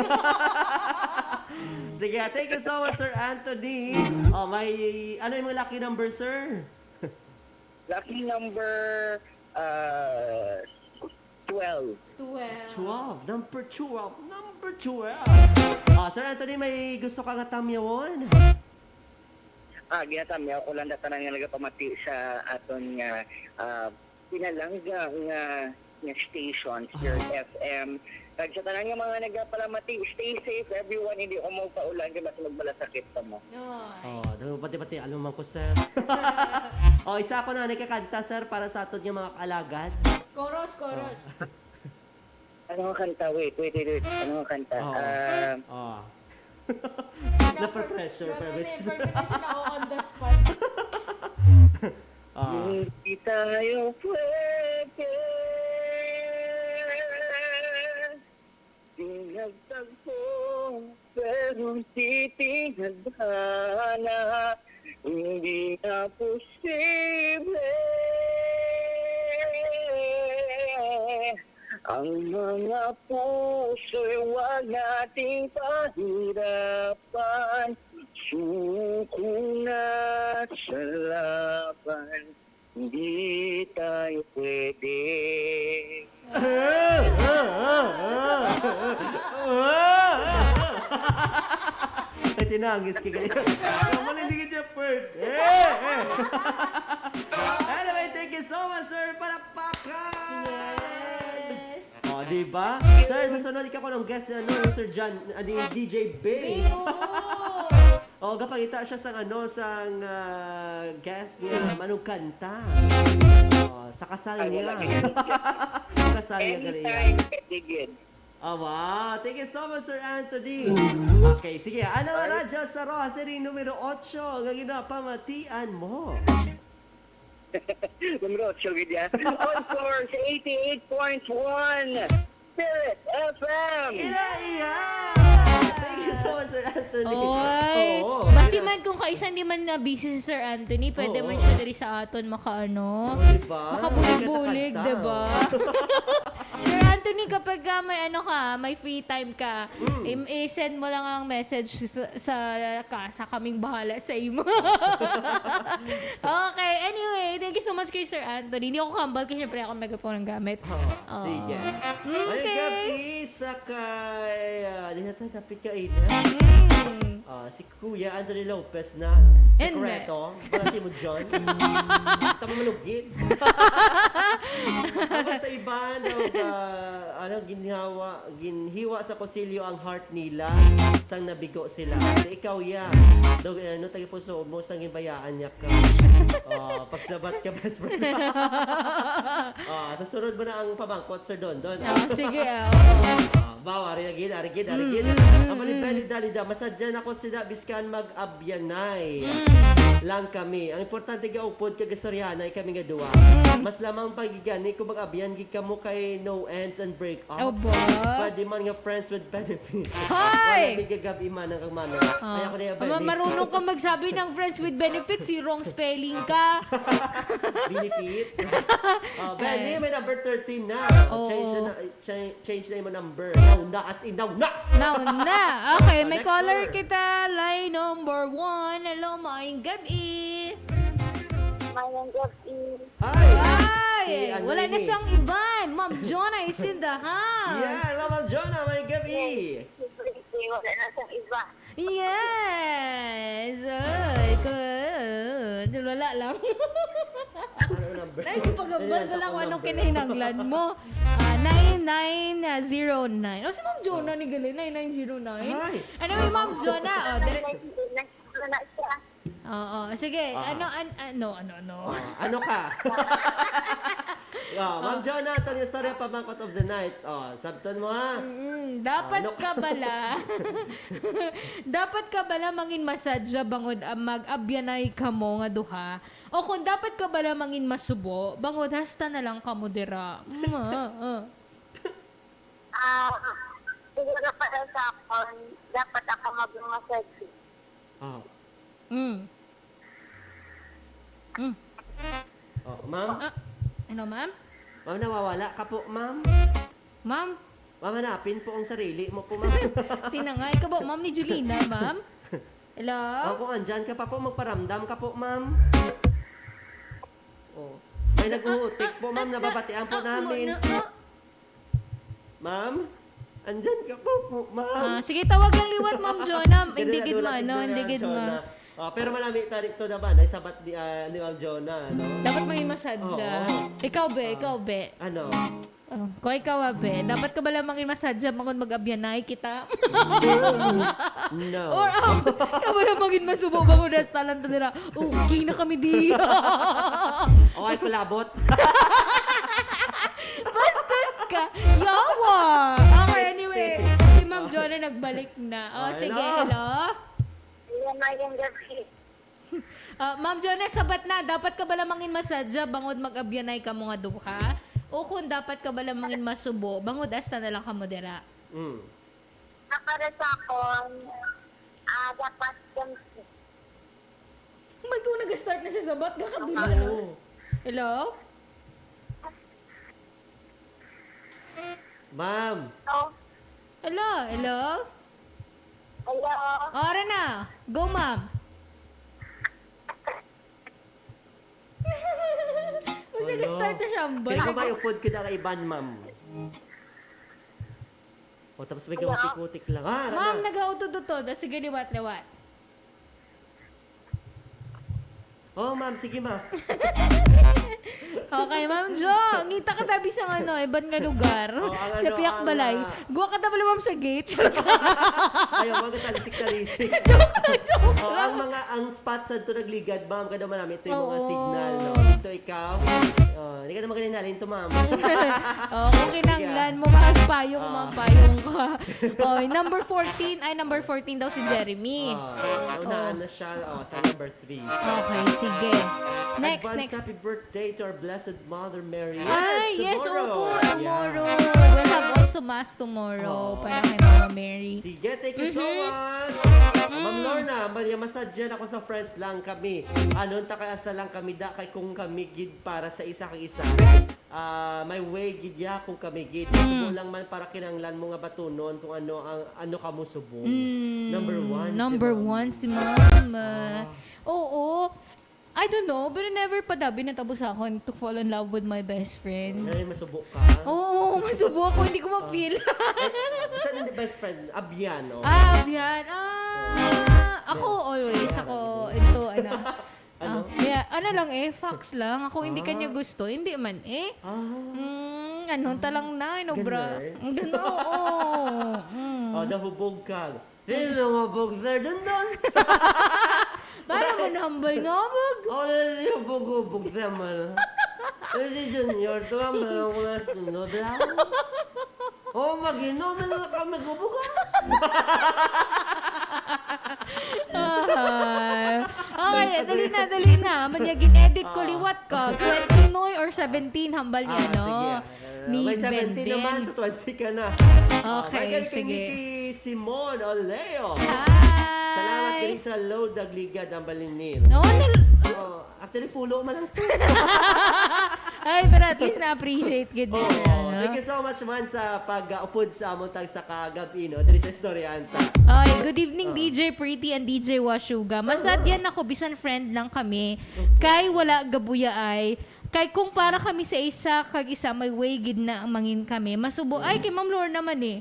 Sige, ah, thank you so much, Sir Anthony. Oh, may, ano yung mga lucky number, sir? Lucky number, ah, twelve. Twelve. Twelve. Number twelve. Number twelve. Ah, Sir Anthony, may gusto ka nga tamyawon? Ah, ginatamyaw ko lang na tanan nga nagapamati sa aton nga, ah, pinalangga nga, nga stations, your F M. Kag sa tanan nga mga nagapalamati, stay safe, everyone. Hindi ko mo paulan, kay mas magbalasakit pa mo. Ay. Oh, daw pati-pati, alam man ko, sir. Oh, isa ako na, nagkakanta, sir, para sa aton nga mga kaalagad. Chorus, chorus. Ano nga kanta? Wait, wait, wait, wait. Ano nga kanta? Oo. Ah, Oh. Grabe, Nape-pressure, grabe, pero may may- information ako on the spot. Ah. Hindi tayo pwede pinagtagpo, pero di tinadhana. Hindi na posible. Ang mga puso'y wag nating pahirapan. Suko na sa laban, hindi tayo pwede. Ay, tinangis ka ganyan. Ang mali, hindi ka dyan, Pert. Eh, eh. Anyway, thank you so much, sir. Palakpakan! Yes. Oh, di ba? Sir, sa sunod, ikaw ko ng guest na, ano, Sir John, ah, di, D J Bay. Pero, Oh, gapangita siya sang, ano, sang, ah, guest niya, manugkanta. Oh, sa kasal Ay, niya. wala. Sa kasal niya, gali. Anytime, pwede gid. Ah, wow. Thank you so much, Sir Anthony. Okay, sige. Ano nga radyo sa Roa City numero otso nga ginapamatian mo? Numero otso gid yan. On course, eighty-eight point one Spirit F M. Ina iya! Thank you so much, Sir Anthony. Oy, Oo. basi man kung kaisa hindi man na busy si Sir Anthony, pwede Oo. man siya diri sa aton makaano. Oh, di ba? Makabulig-bulig, Nagkanta-kanta. di ba? Sir Anthony, kapag ah, may ano ka, may free time ka, Mm. im- i-send mo lang ang message sa, sa, ka, sa kaming bahala sa imo. Okay, anyway, thank you so much kay Sir Anthony. Hindi ako kambal kasi syempre ako megaphone ang gamit. Oh, Oh. sige. Mm, Ay, okay. gabi sa kay, ah, di na tayo kapit ka, eh. Mm. Ah, si Kuya Anthony Lopez na. And, Sekreto. Balati mo, John. Tama malugid. Tapos sa iba, no, ah, ano, ginhawa, ginhiwa sa kusilyo ang heart nila sang nabigo sila. Di ikaw, ya. Dog, ano, taga puso mo, sang ginbayaan niya ka. Oh, pagsabat ka, best friend. Ah, sa sunod mo na ang pamangkot, Sir Dondon. Ah, sige, ah, oo. Ah, bawa, ari lagi, ari gid, ari gid. Mm, mm, Ang mali mm. Benny Dalida, masadya na ko sila, biskan mag-abyanay. Mm. Lang kami. Ang importante, gaupod kag gastoryahanay kami nga duwa. Mas lamang pagigani kung mag-abyan gid kamo kay no ends and break-ups. Aba. Pwede man nga friends with benefits. Hoy! Wala may gagab-i man ang kagmana. Ah. Kaya ko na yung Ama, marunong ka magsabi ng friends with benefits, si wrong spelling ka. Benefits. Oh, Benny, may number thirteen na. Oo. Change na, change, change na yung number. Now na, as in now na! Now na. Okay, Oh, may next caller caller. kita. Line number one. Hello, maayong gabi. Mayong gabi. Hi! Ay, Si ano wala yun na eh? siyang iban. Ma'am Jonah is in the house. Yeah, Ma'am Jonah, may gabi. Wala na sa iba. Yes! Ay, ko, wala lang. Ano number? Ay, pagabal ko lang kung anong kinahanglan mo. Ah, nine nine zero nine. Oh, si Ma'am Jonah ni Gali, nine nine zero nine. Ay. Anyway, Ma'am Jonah, oh, dire- Nag-, nag-, na siya. Oo, sige. Ah. Ano, an, ano, ano, ano? Oh, ano ka? Oh, Ma'am Jonah, ito yung story pamangkot of the night. Oh, sabton mo ha. Mm, dapat Ano? ka bala. Dapat ka bala mangin masadya bangod ah, mag-abyanay kamo nga duha. O kung dapat ka bala mangin masubo, bangod hasta na lang kamo dira. Mm, ah, ah. Ah, siguro para sa akon, dapat ako maging masadya. Oh. Mm. Mm. Oh, ma'am? Ah, ano, ma'am? Ma'am, nawawala ka po, ma'am? Ma'am, Ma'am, hanapin po ang sarili mo po, ma'am. Tinangay ka ba, ma'am, ni Julina, ma'am? Hello? Ma'am, kung andyan ka pa po, magparamdam ka po, ma'am. Oh. May nag-uutik po, ma'am. Nababatian po Ah, namin. ano, ah, Ma'am, andyan ka po po, ma'am. ah, sige, tawag lang liwat, Ma'am Jonah. Ganun Hindi na gid dulo ma, si ano, Kuya hindi gid ma. Jonah. Ah, pero malami tayo dito naman. Ay sabat ni, ah, ni Ma'am Jonah, no? Dapat may masadya. Oo. Ikaw, be, ikaw, be. Ano? Oh, kung ikaw, ah, be, dapat ka ba lamang masadya bangod mag-abyanay kita? No. Or, um, ka ba lamang masubo bangod hasta lang ta dira? Okay na kami di. Oh, ay kulabot. Bastos ka. Yawa. Okay, anyway. Si Ma'am Jonah nagbalik na. Oh, Oh, sige, hello. Hello. Ayan, mayang gabi. Ah, Ma'am Jonah, sabat na, dapat ka ba lamang masadya bangod mag-abyanay kamo nga duha? O kung dapat ka ba lamang masubo, bangod hasta na lang kamo dira? Mm. Ah, para sa akon, ah, dapat ganito. May kung nag-start na siya sabat, kakadula na. Oo. Hello? Ma'am. Oh, Hello? Hello? hello. Ora na. Go, ma'am. Pag nag-start na siya, ang Kaya balik. may upod ka na kaiban, ma'am. O, tapos may gawutik-utik lang. Ah, Ma'am, rana. Nagautod-utod. Ah, sige, liwat-liwat. Oh, ma'am, sige, ma'am. Okay, Ma'am Jo. Ngita ka dabi sa ano, iban nga lugar. Oh, ang Sa ano, Piak ang, Balay. ah, Guwa ka dabi, ma'am, sa gate. Ayaw, mga talisik-talisik. Joke lang, joke Oh, lang. ang mga, ang spot sa ito nagligad, ma'am, kada manami ito yung mga Oo. signal, no? Ito ikaw. Oh, hindi ka na magaling nalin to, ma'am. Oh, kung kinanglan mo, magpayong, Ah. magpayong ka. Oh, number fourteen, ay, number fourteen daw si Jeremy. Ah, naunahan na siya, oh, sa number three. Okay, sige. Next, Advance next. Happy birthday to our Blessed Mother Mary. Ay, yes, tomorrow. opo, Yeah. tomorrow. We'll have also mass tomorrow Oh. para kay Mama Mary. Sige, thank you so Mhm. much. Mm. Ma'am Lorna, malyamasadya na ko sa friends lang kami. Anon ta kay asa lang kami da kay kung kami gid para sa isa kag isa. Ah, may way gid ya kung kami gid. Mm. Subo lang man para kinanglan mo nga batunon kung ano ang ano ka mo subo. Mm, Number one si number Ma'am. one si Mama. Ah. Oo. I don't know, pero never pa dabi natabo sa akon to fall in love with my best friend. Ngayon masubo ka. Oo, masubo ako, hindi ko ma-feel. Eh, saan hindi best friend? Abyan, oh. Ah, abyan. Ah, ako always, ako into, ano. Ano? Ah, yeah, ano lang eh, facts lang. Ako hindi Ah. kanya gusto, hindi man eh. Ah. Mm, ano, talang na, ano, bra. Ganun? Ganun, oo. Mm. Oh, nahubog ka. Sino nga boxer dun dun? Para mo nahambal nga, bag. Oh, nahubog-hubog sa man. Hindi junior, to ang mga mga sunod lang. Oh, mag-inom na lang kami, hubog ka. Ah. Okay, dali na, dali na. Manya gin-edit ko Ah. liwat ka. Twenty noy or seventeen, hambal niya, Ah, no? Sige. Ni May seventeen Benben. Naman, sa twenty ka na. Okay, Ah, may sige. Ni Simon Oleo. Hi! Salamat diri sa load, Dagligad, ang balinil. No, nal- Oh, actually, pulo man lang to. Ay, pero at least na-appreciate gid Oh, niya, no? Thank you so much man sa pag-upod sa among tagsa ka gab-i, no? Diri sa Istoryahan Ta. Ay, good evening, Oh. D J Pretty and D J Washuga. Masadyan ako, bisan friend lang kami. Kay wala gabuya ay. Kay kung para kami sa isa, kag isa may way gid na ang mangin kami. Masubo. Ay, kay Ma'am Lorna man eh.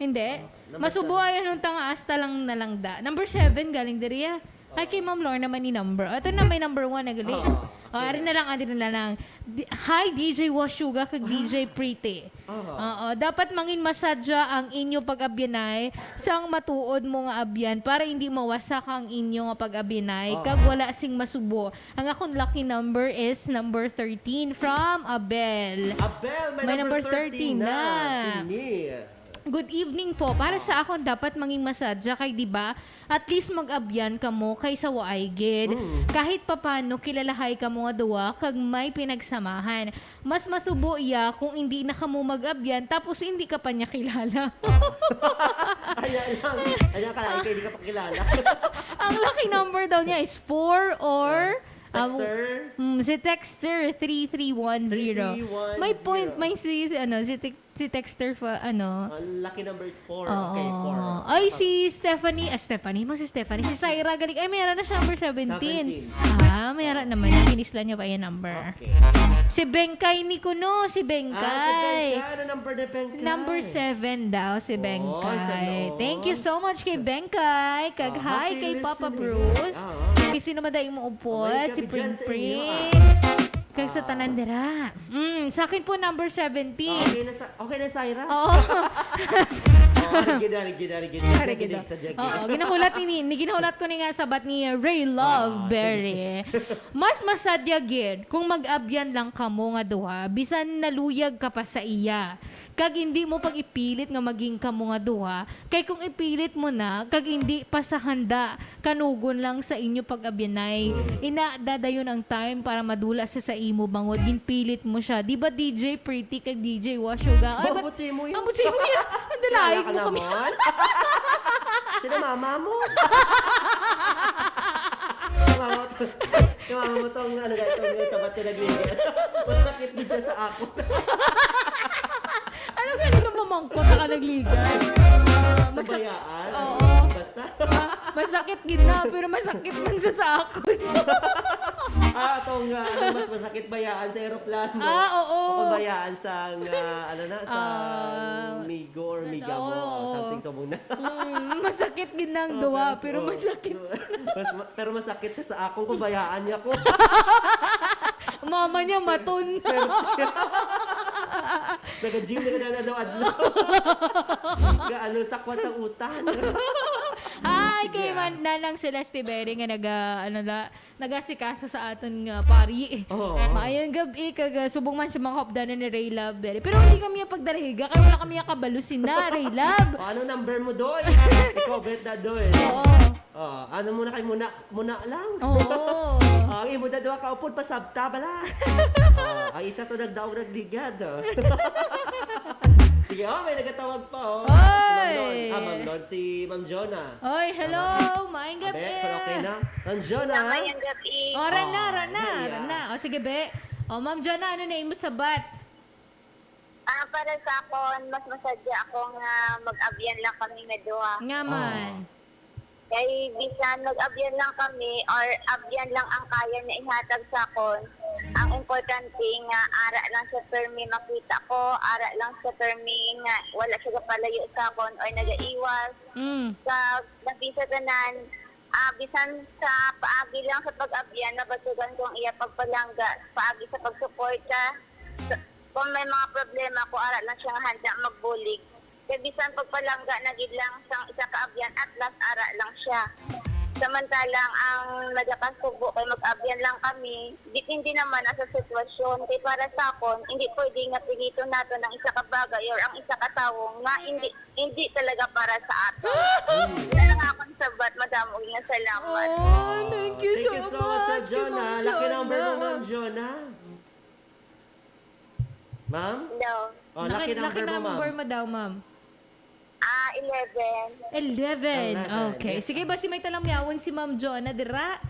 Hindi. Number Masubo seven. Ay anong tanga asta lang na lang da. Number seven, galing diri ah. Hi kay Ma'am Lorna man ni number. Ito na may number one na gali. Oo. Oh, ari na lang, ari na lang. Di- Hi, D J Washuga kag D J Pretty. Oo. Oo, dapat mangin masadya ang inyo pag-abyanay sang matuod mo nga abyan para hindi mawasak ang inyo nga pag-abyanay Oo. kag wala sing masubo. Ang akong lucky number is number thirteen from Abel. Abel, may, May number number thirteen thirteen na. na. Si Ni. Good evening po. Para sa akon, dapat mangin masadya kay, di ba, at least mag-abyan kamo kaysa waay gid. Mm. Kahit papano, kilalahay kamo nga duwa kag may pinagsamahan. Mas masubo iya kung hindi na kamo mag-abyan tapos hindi ka pa niya kilala. Ayan lang. Ayan ka lang, hindi ka pakilala. Ang lucky number daw niya is four or... um, Texter. mm, si Texter three three one zero. Three three one zero. May point, may si, si, ano, si, Tex- si Texter pa, ano. Ang lucky number is four. Oo. Okay, four. Ay, si Stephanie, ah, Stephanie, mo si Stephanie, si Syra, galing, ay, mayroon na siya number seventeen. Seventeen. Ah, mayroon naman, ginisla niya pa yung number. Okay. Si Bengkay ni Kuno, si Bengkay. Ah, si Bengkay. Ano number ni Bengkay? Number seven daw, si Oh, Bengkay. sana all. Thank you so much kay Bengkay. Kag Ah, hi happy kay Papa listening. Bruce. Ah. Kay sino man dahil mo upod? Mamayad Si kami dyan Pring sa inyo, Pring. ah. Kag sa tanan dira. Mm, sa akin po, number seventeen. Okay na sa, okay na, Syra? Oo. Oh, arigid, arigid, arigid. Sa Arigid, dinig, oh. sa dinig. Oo, ginahulat ni, ni ginahulat ko ni nga sabat ni Ray Love Ah, Berry. Mas masadya gid kung mag-abyan lang kamo nga duha, bisan naluyag ka pa sa iya. Kag hindi mo pag-ipilit nga maging kamo nga duha, kay kung ipilit mo na, kag hindi pa sa handa, kanugon lang sa inyo pag-abyanay. Ina, dadayon ang time para madula sa sa imo bangod ginpilit mo siya. Di ba, D J Pretty kag D J Washuga? Ay, ba't Ambot si mo yun. Ambot si mo yun. Ang dalaig Wala ka mo kami. naman. Sino mama mo? Mama mo to. Yung mama mo tong ano, itong yung sabat ka nagligan. Masakit din siya sa ako. Ano gani ka mamangkot ka nagligan? Ah, masak- Kabayaan. Oo. Basta. Ah, masakit gid na, pero masakit man sa sa akon. Ah, itong uh, ano, mas masakit bayaan sa eroplano. Ah, oo. O kabayaan sa, ah, ano na, sa Ah, migo or miga mo. Oo. Something subong na. Mm, masakit gid na ang Oh, duwa, pero, pero oh, masakit. Mas, ma- pero masakit siya sa akong kabayaan niya ko. Mama niya maton. Naga-gym na ka na daw adlaw. Ga ano, sakwat sa utan. Hi, Sige, kay ah. man, Nanang Celeste Berry nga naga, ano na, nagasikaso sa aton nga pari. Oo. Maayong gabi, kag, ah, subong man sa mga hopdanan ni Ray Love Berry. Pero hindi kami ang pagdarahiga, kaya wala kami ang kabalo sina Ray Love. O, ano number mo, Doy? Ikaw, bet na, Doy. Oo. Oh, ano muna kay muna, muna lang. Oo. Ah, ang imo na duha ka upod, pasabta bala. Ah, ang isa to nagdaog nagligad. Oh. Sige, oh, may nagatawag pa, oh. Si Ma'am Oy! Lon. Ah, Ma'am Lon, si Ma'am Jonah. Oy, hello. Maayong Abe, gabi. pero okay na. Ma'am Jonah. Maayong gabi. Oh, rana, Oh, rana, hey, ah. rana. O, sige, be. O, Ma'am Jonah, ano na imo sabat? Ah, para sa akon, mas masadya ako nga mag-abyan lang kami nga duha. Nga man. Kay bisan mag-abyan lang kami or abyan lang ang kaya niya ihatag sa akon, ang importante nga ara lang siya permi makita ko, ara lang siya permi nga wala siya gapalayo sa akon or nagaiwas. Mm. Sa nabisa tanan, ah, bisan sa paagi lang sa pag-abyan, nabatugan ko ang iya pagpalangga, paagi sa pagsuporta. Sa, kung may mga problema ko, ara lang siya nga handa magbulig. Kay bisan pagpalangga na gid lang sang isa ka abyan, at last ara lang siya. Samantalang ang nagakasubo kay mag-abyan lang kami, depende naman na sa sitwasyon. Kay para sa akon, hindi pwede nga piliton naton ang isa ka bagay or ang isa ka tawo nga hindi hindi talaga para sa aton. Yan ang akong sabat, madamo nga salamat. Oh, thank you, Thank you so much, Ma'am kay Jonah. Ma'am Lucky number mo, Jonah. Ma'am Jonah. Ma'am? Hello. Oh, lucky, Lucky number mo, ma'am. Number mo daw, ma'am. Ah, eleven. Eleven. Eleven, Okay. yes. Sige, basi may talamyawon si Ma'am Jonah dira.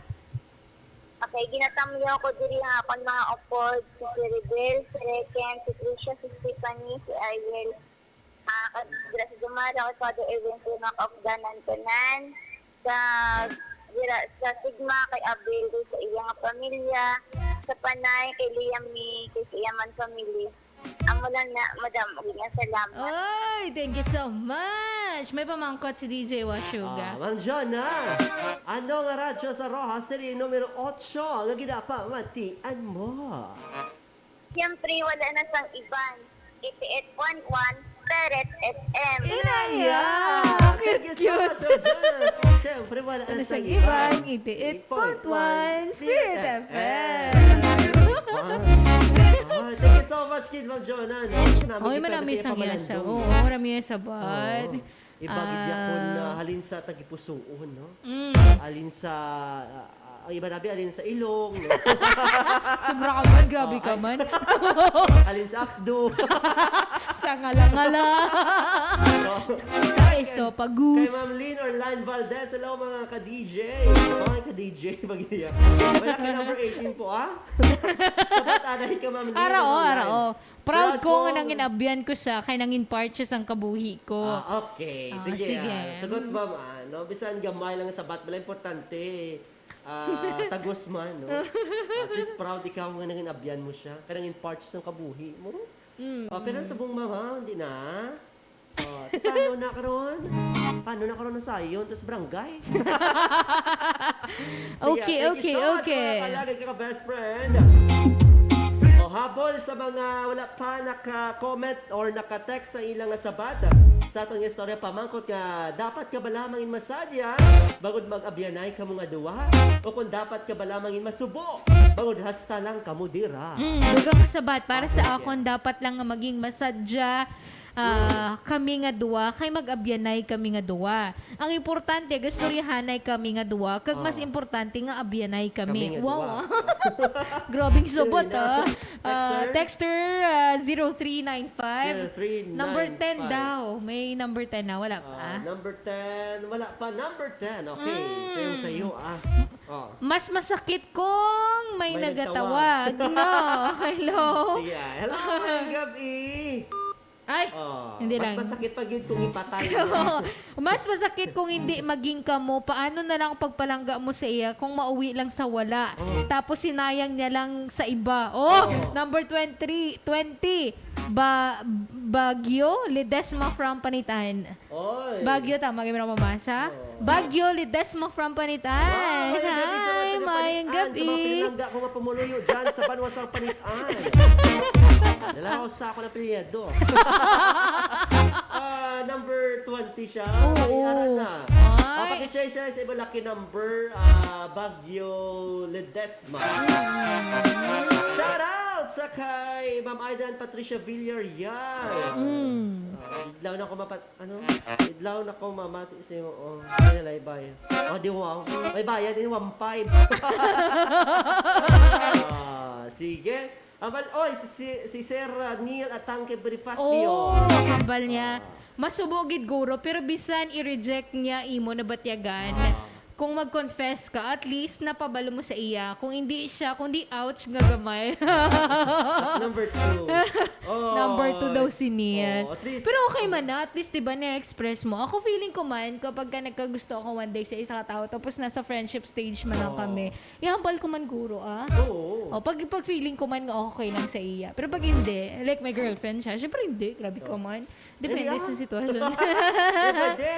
Okay, ginatamyaw ko diri ang akon mga upod, si Kiribel, si Reken, si Trisha, si Stephanie, si Ariel. Ah, kag dira sa Dumara, kay Father Erwin, sa mga kaupdanan tanan. Sa dira sa Sigma, kay Abel, kay sa iya nga pamilya. Sa Panay, kay Liam, kay sa iya man family. Amo lang na, madam. Ug nga salamat. Oy, thank you so much. May pamangkot si D J Washuga. Ah, Ma'am Jonah, ano nga radyo sa Roxas City numero otso nga ginapamatian mo? Siyempre, wala na sang iban. eighty-eight point one Spirit F M. Inaya! Thank you so Cute. much, Ma'am Jonah. Siyempre, wala Ano na sa sa iban? Eighty-eight point one Spirit F M. Ah, thank you so much, kid Ma'am Jonah. No? Namin Oy, kita marami kasi sang yung yasa. pabalandong. Oo, marami yasa, but... Oo. Iba gid gyapon na Ah. Halin sa Tagipusuon, no? Mm. Halin sa, ah, ang iba nabi, halin sa ilong, no? Sobra ka man, grabe ka Ay. Man. Halin sa akdo. Sa ngala-ngala. No? Sa esophagus. Kay Ma'am Lynn Orlan Valdez, hello mga ka-D J. Mga ka-D J, pag iya. Wala ka number eighteen po, ah? Sapat anay ka, Ma'am Lynn Ara, oh, Orlan. Ara, oh. Proud Proud ko nga ko. Nangin abyan ko siya kay nangin part siya sang kabuhi ko. Ah, okay. Ah, Sige, sige. ah. Sagot, ma'am. Ah, no? Bisan gamay lang nga sabat, wala importante. Ah, tagos man, no? At least proud ikaw nga nangin abyan mo siya. Kaya nangin part siya sang kabuhi mo. Mm. Ah, pero sa buong mama, hindi na. Oh, paano na karon? Paano na karon ang sayon? Tapos barangay? Sige, Okay, thank okay, you so much, okay. Mga kalagad ka best friend. O, habol sa mga wala pa naka-comment or naka-text sa ilang nga sabat sa atong istorya, pamangkot nga dapat ka ba lamang in masadya bagod mag-abyanay kamo nga duha? O kung dapat ka ba lamang in masubo bagod hasta lang kamo dira? Mm, dugang sabat, para sa Okay. akon, dapat lang nga maging masadya ah, kami nga duwa, kay mag-abyanay kami nga duwa. Ang importante, gastoryahanay kami nga duwa, kag mas Ah. importante nga abyanay kami. Kami nga Wow, duwa. ah. Grabing sabot, Sino na? Ah. Ah, Texter? texter, ah, zero three nine five. Zero three nine five. Number ten daw. May number ten na, wala pa. Ah, number ten, wala pa. Number ten, okay. Mm. Sayo-sayo, ah. Oh. Mas masakit kung may, May nagatawag. nagtawag. No. Hello. Sige, ah. Hello, maayong gabi. Ay, Oh, hindi mas lang. masakit pag yun kung ipatay mo. Mas masakit kung hindi maging kamo. Paano na lang pagpalangga mo sa iya kung mauwi lang sa wala? Oh. Tapos sinayang niya lang sa iba. Oh, Oh. number twenty, twenty. Ba Bagyo Ledesma from Panitan. Oy. Bagyo, tama gyud ang pamasa? Oh. Bagyo Ledesma from Panitan. Wow, maayong gabi sa mga Hi, taga maayong Panitan, sa mga gabi. pinalangga ko nga pumuluyo dyan sa banwa sa Panitan. Dala ko sa ako ng apelyido. Ah, number twenty siya. Oo. Ay, ara na. Ay. Ah, paki-share siya sa iba lucky number, ah, Bagyo Ledesma. Shout out sa kay Ma'am Aidan Patricia Villarreal. Mm. Ah, idlaw na ko mapat-, ano? Idlaw na ko mamati sa imo. Oh, ay, nalaybay. Oh, di wow. May bayad din, one five. Ah, sige. Abal, oy, si, si, si Sir, uh, Neil Atangke Bonifacio. Oh, hambal niya. Masubo gid, guro, pero bisan i-reject niya imo nabatyagan, Ah. kung mag-confess ka, at least napabalo mo sa iya. Kung hindi siya, kung di, ouch nga gamay. At number two. Oh, Number two daw si Neil. Oh, at least, Pero okay man na, at least, di ba, na-express mo. Ako, feeling ko man, kapag ka nagkagusto ako one day sa isa ka tao, tapos nasa friendship stage man lang Oh. kami, ihambal ko man, guro, ah. Oo. O, pag, pag feeling ko man nga okay lang sa iya. Pero pag hindi, like my girlfriend siya, syempre hindi, grabe ka man. Depende Hindi, sa ah. sitwasyon. Eh, pwede.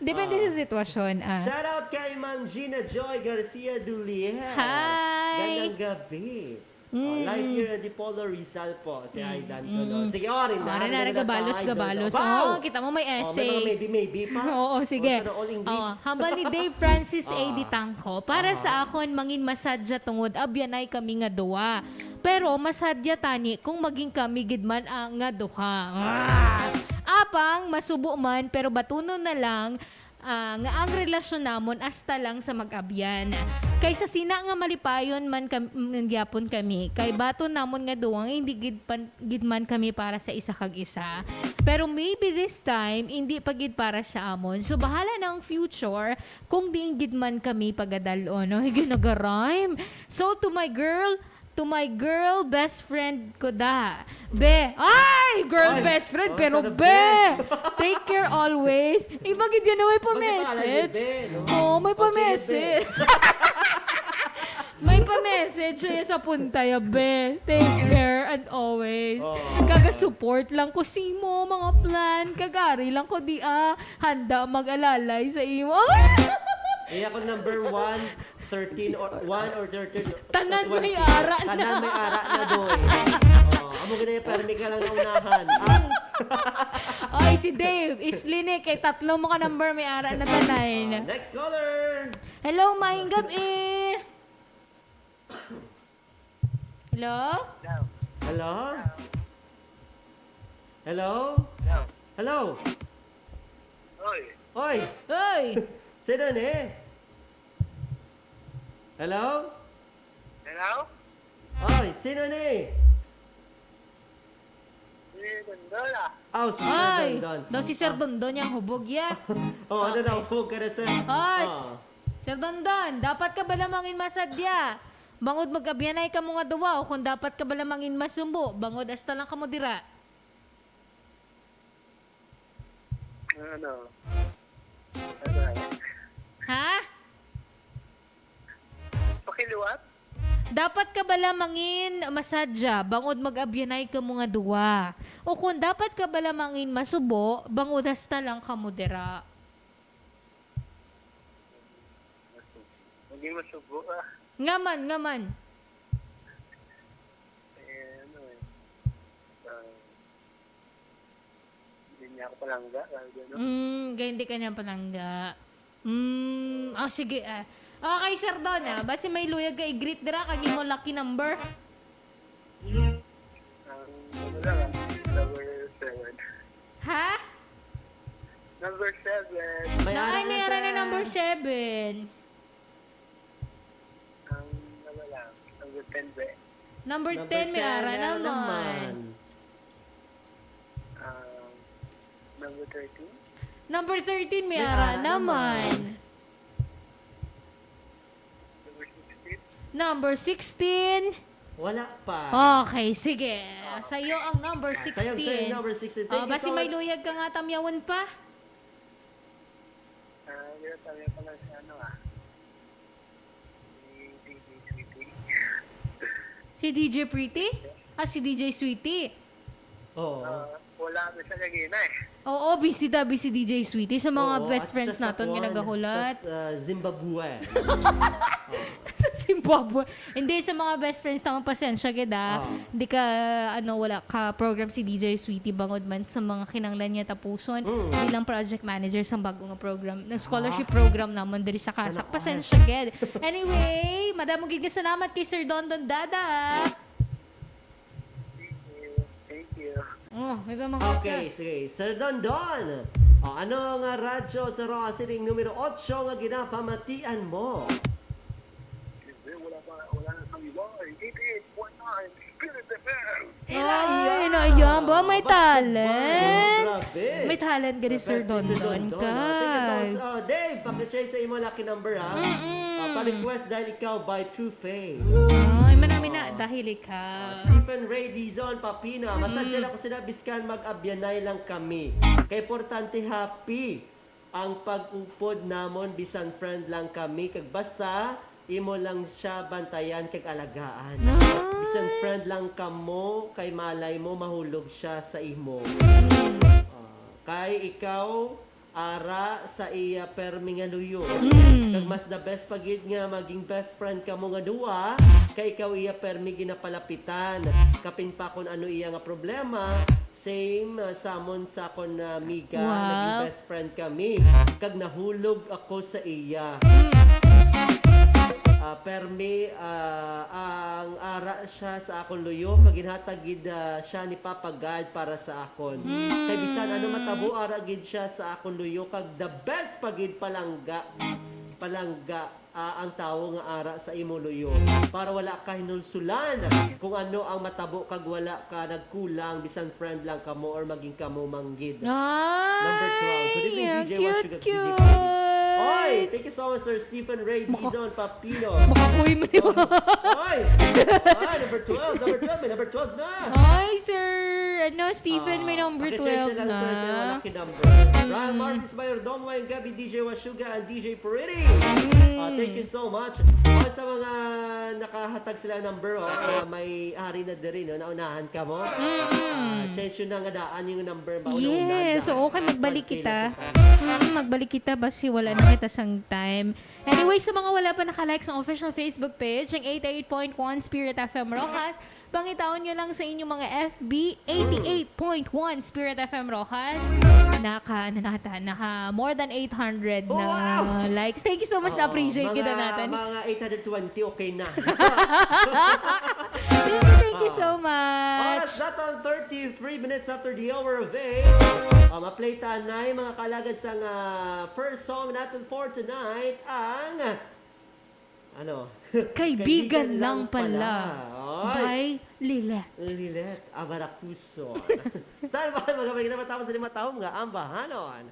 Depende Ah. sa sitwasyon, ah. Shout out kay Ma'am Gina Joy Garcia Dulier. Hi. Gandang gabi. Oh, Mm. Live here in Dipolog, Rizal po. Si Aidan ko, no? Mm. Sige, oh, rin na. Oh, rin na, Rin na gabalos, tayo, gabalos. no? Wow! Oh, kita mo may Oh, may essay. mga maybe, maybe pa. Oo, sige. Oh, sana all English. Oh, hambal ni Dave Francis A. Ah. Ditangco, para Ah. sa akon, mangin masadya tungod abyanay kami nga duwa. Pero masadya tani kung maging kami gid man ang nga duha. Ah! Apang masubo man, pero batunon na lang, ah, nga ang relasyon namon hasta lang sa mag-abyan. Kay sa sina nga malipayon man kam-, man gyapon kami, kay baton namon nga duwa nga hindi gid pan-, gid man kami para sa isa kag isa. Pero maybe this time, hindi pa gid para sa amon. So, bahala na ang future kung diin gid man kami pagadalon, no? Higi, naga-rhyme. So, to my girl, to my girl best friend ko da. Be, ay, girl Ay, best friend, oh, pero sana be, be. Take care always. Iba gid yan, may Basta pangalan pa-message. ni Be, no? Oo, may Oh, sige, pa-message. May pa-message siya sa punta ya, be. Take care and always. Oo. Kaga-support lang ko simo, mga plan. Kagari lang ko di, ah, handa mag-alalay sa imo. Iya ko number one, thirteen or one or thirteen. Tanan may ara na. Tanan may ara na, doy. Oh, amo gani, permi ka lang naunahan. Ah. Oy, si Dave, Isli ni, kay tatlo mo ka number, may ara na tanan. Ah, next caller. Hello, maayong gab-i. Hello? Hello? Hello? Hello? Hello? Hello? Oy. Oy! Oy! Sino ni? Hello? Hello? Oy, sino ni? Si Dondon, ah. Aw, si Sir Ay, Dondon. Daw si Sir Ah. Dondon yang hubog ya. Oh, ano Okay. daw? Hubog ka na, sir. Os, Oh. Sir Dondon, dapat ka bala mangin masadya? Bangod mag-abyanay kamo nga duwa, o kung dapat ka bala mangin masubo, bangod hasta lang kamo dira? Ano? Ano? Ha? Pakiliwat? Dapat ka bala mangin masadya, bangod mag-abyanay kamo nga duwa? O kung dapat ka bala mangin masubo, bangod hasta lang kamo dira? Hindi masubo, ah. Nga man, nga man. Eh, ano eh. Ah, hindi niya ako palangga, sabi niya, no? Mm, kaya hindi ka niya palangga. Mm, oh, sige, ah. Okay, Sir Don, ah. Basi may luyag ka i-greet dira, kag imo lucky number. Ang ano lang, ah, number seven. Ha? Number seven. May Ay, ara na may ara na siya. Number seven. Ang ano lang, number ten, be. Number Number ten, may ten, ara may ara naman. naman. Ah, number thirteen? Number thirteen, may May ara ara naman. naman. Number sixteen? Number sixteen? Wala pa. Okay, sige. Sa'yo ang number Ah, sa'yo, sa'yo sixteen. Number sixteen. Thank Oh, you basi so may much. Luyag ka nga tamyawon pa? Ah, yun, sabi ko lang si ano, ah, si D J Sweetie. Si D J Pretty? Ah, si D J Sweetie. Oo. Ah, wala kami sa Laguna, eh. Oo, busy da, busy D J Sweetie sa mga Oo, best at friends siya sa naton nga kuwan, nagahulat. Sa, sa Zimbabwe. Sa Zimbabwe. Hindi, sa mga best friends naman, pasensya gid, ah. Oo. Hindi ka, ano, wala ka program si D J Sweetie bangod man sa mga kinanglan niya tapuson Mm. bilang project manager sa bago nga program, na scholarship Ah. program namon diri sa Sana CASAC. all. Pasensya gid. Anyway, madamo gid nga salamat kay Sir Dondon Dada. Thank you. Thank you. Oh, may ba mga Okay, ka? Sige. Sir Dondon, oh, ano nga radyo sa Roa City ang numero otso nga ginapamatian mo? Hindi, wala pa, wala na sa iba. Eighty-eight point nine Spirit F M. Ila Ay, yan. Na yan ba? May Basta talent. Grabe. May talent gani, Sir Perfect, Sir Dondon, Dondon, oh. Thank you so much. kay. Oh, Dave, pakichay sa imo lucky number, ha? Mm-mm. Ah, pa-request dahil ikaw by True Faith. Ay, manami na, Oh. dahil ikaw. Ah, Stephen Ray Dizon Papina, masadya Mm. lang ko sila, biskan mag-abyanay lang kami. Kay importante, happy ang pag-upod namon, bisan friend lang kami, kag basta imo lang siya bantayan kag alagaan. Ay. Bisan friend lang kamo, kay malay mo mahulog siya sa imo. Mm. Ah, kay ikaw ara sa iya permi nga luyo. Mm. Kag mas the best pa gid nga maging best friend kamo nga duwa, kay ikaw iya permi ginapalapitan. Kapin pa kon ano iya nga problema, same, ah, samon sa akon, ah, amiga, Wow. naging best friend kami, kag nahulog ako sa iya. Mm. Ah, permi, ah, ang ara siya sa akon luyo, kag ginhatag gid, ah, siya ni Papa God para sa akon. Mm. Kay bisan ano matabo, ara gid siya sa akon luyo, kag the best pa gid palangga, palangga, ah, ang tawo nga ara sa imo luyo, para wala ka hinulsulan kung ano ang matabo kag wala ka nagkulang, bisan friend lang kamo or maging kamo man gid. Ay, Number twelve. Good evening, D J cute, Washington, D J Freddy. cute. Oy, thank you so much, Sir Stephen Ray Dizon Papino. Makakuy mo yun. Oy! Ah, number twelve, number twelve, may number twelve na. Ay, Sir, ano, Stephen, may Ah, number pakichange twelve na lang, sir, sa na. Lucky number. Ron Martis Mayordomo, Ngayong Gabi, D J Washuga, and D J Pretty. Ah, thank you so much. Ah, sa mga nakahatag sila number, oh, na may ari na diri, no? Naunahan ka mo. Ah, change yun na nga daan yung number. Mauna-unahan Yes, na. oo, kay magbalik Pagpila kita. kita. Mm, magbalik kita, basi wala na kita sang time. Anyway, sa mga wala pa naka-like sa official Facebook page, ang eighty-eight point one Spirit F M Roxas, pangitaon nyo lang sa inyong mga F B, eighty-eight point one Spirit F M Roxas. Naka, ano na kita, naka more than eight hundred na Wow! likes. Thank you so much, Oo, na-appreciate mga, kita natin. Mga eight hundred twenty, okay na. Thank you, thank you so much. Oras naton, thirty-three minutes after the hour of eight. Ah, ma-play ta na yung mga kalagad sa nga first song natin for tonight, ang, ano? Kaibigan lang pala. Oy. By Lilet. Lilet Abaracuso. Stand by, mga kaibigan, matapos sa lima taon nga ambahanon.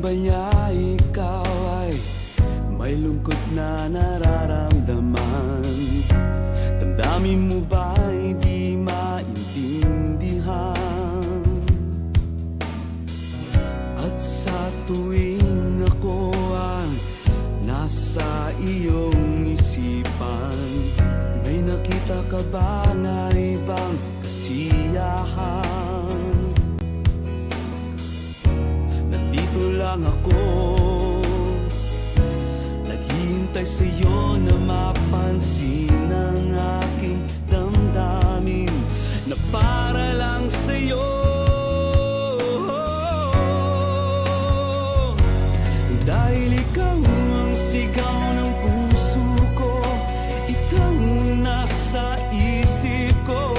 Kanya ikaw ay may lungkot na nararamdaman. Damdamin mo ba'y di maintindihan? At sa tuwing ako ang nasa iyong isipan, may nakita ka ba na ibang kasiyahan? Nandito lang ako, naghihintay sa'yo na mapansin ang aking damdamin na para lang sa'yo. Dahil ikaw ang sigaw ng puso ko, ikaw ang nasa isip ko,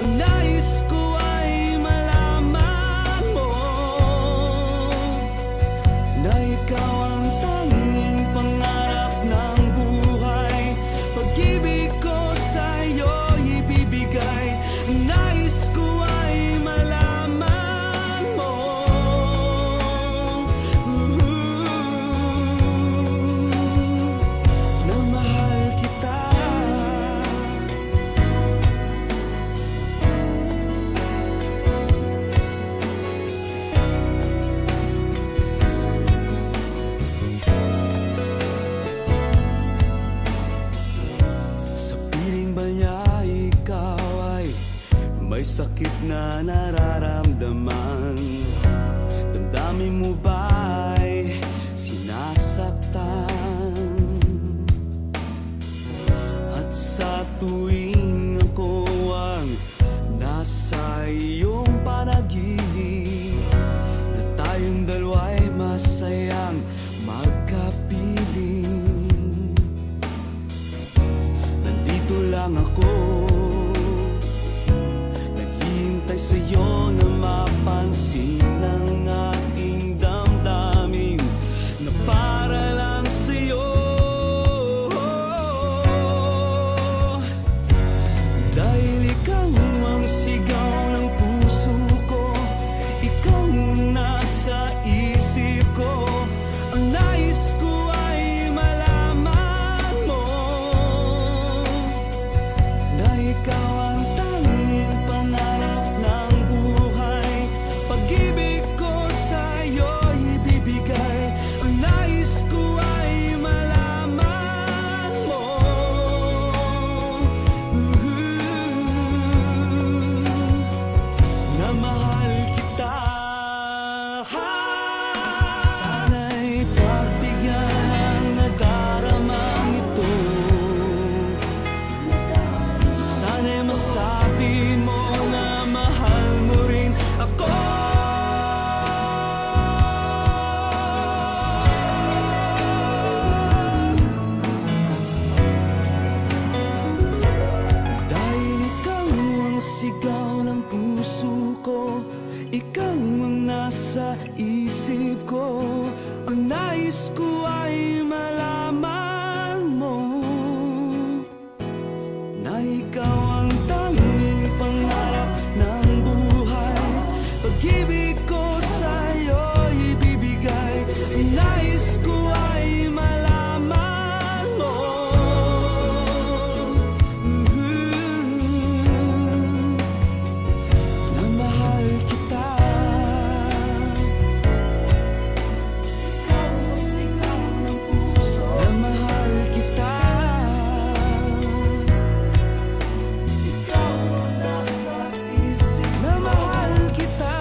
ang nais ko ay malaman mo na ikaw ang tanging pangarap ng buhay. Pag-ibig ko sa'yo ibibigay, ang nais ko ay malaman mo na mahal kita. Sa piling ba niya ikaw ay may sakit na nararamdaman? Damdamin mo ba'y sinasaktan? At sa tuwing ako ang nasa iyong panaginip, na tayong dalawa'y masayang magkapiling. Nandito lang ako, naghihintay sa'yo na mapansin ang aking damdamin na para lang sa'yo. Dahil ikaw ang sigaw ng puso ko, ikaw ang nasa isip ko, ang nais ko ay malaman mo na ikaw ang tanging pangarap ng buhay. Pag-ibig ko sa'yo ibibigay, ang nais ko ay malaman mo na mahal kita. Sana'y pagbigyan ang nadaramang ito. Sana'y masabi mo na mahal mo rin ako. Dahil ikaw ang sigaw ng puso ko, ikaw ang nasa isip ko, ang nais ko ay malaman mo na ikaw ang tanging pangarap ng buhay. Pag-ibig ko sa'yo ibibigay, ang nais ko ay malaman mo na mahal kita. Ikaw ang sigaw ng puso. Na mahal kita. Ikaw ang nasa isip. Na mahal kita.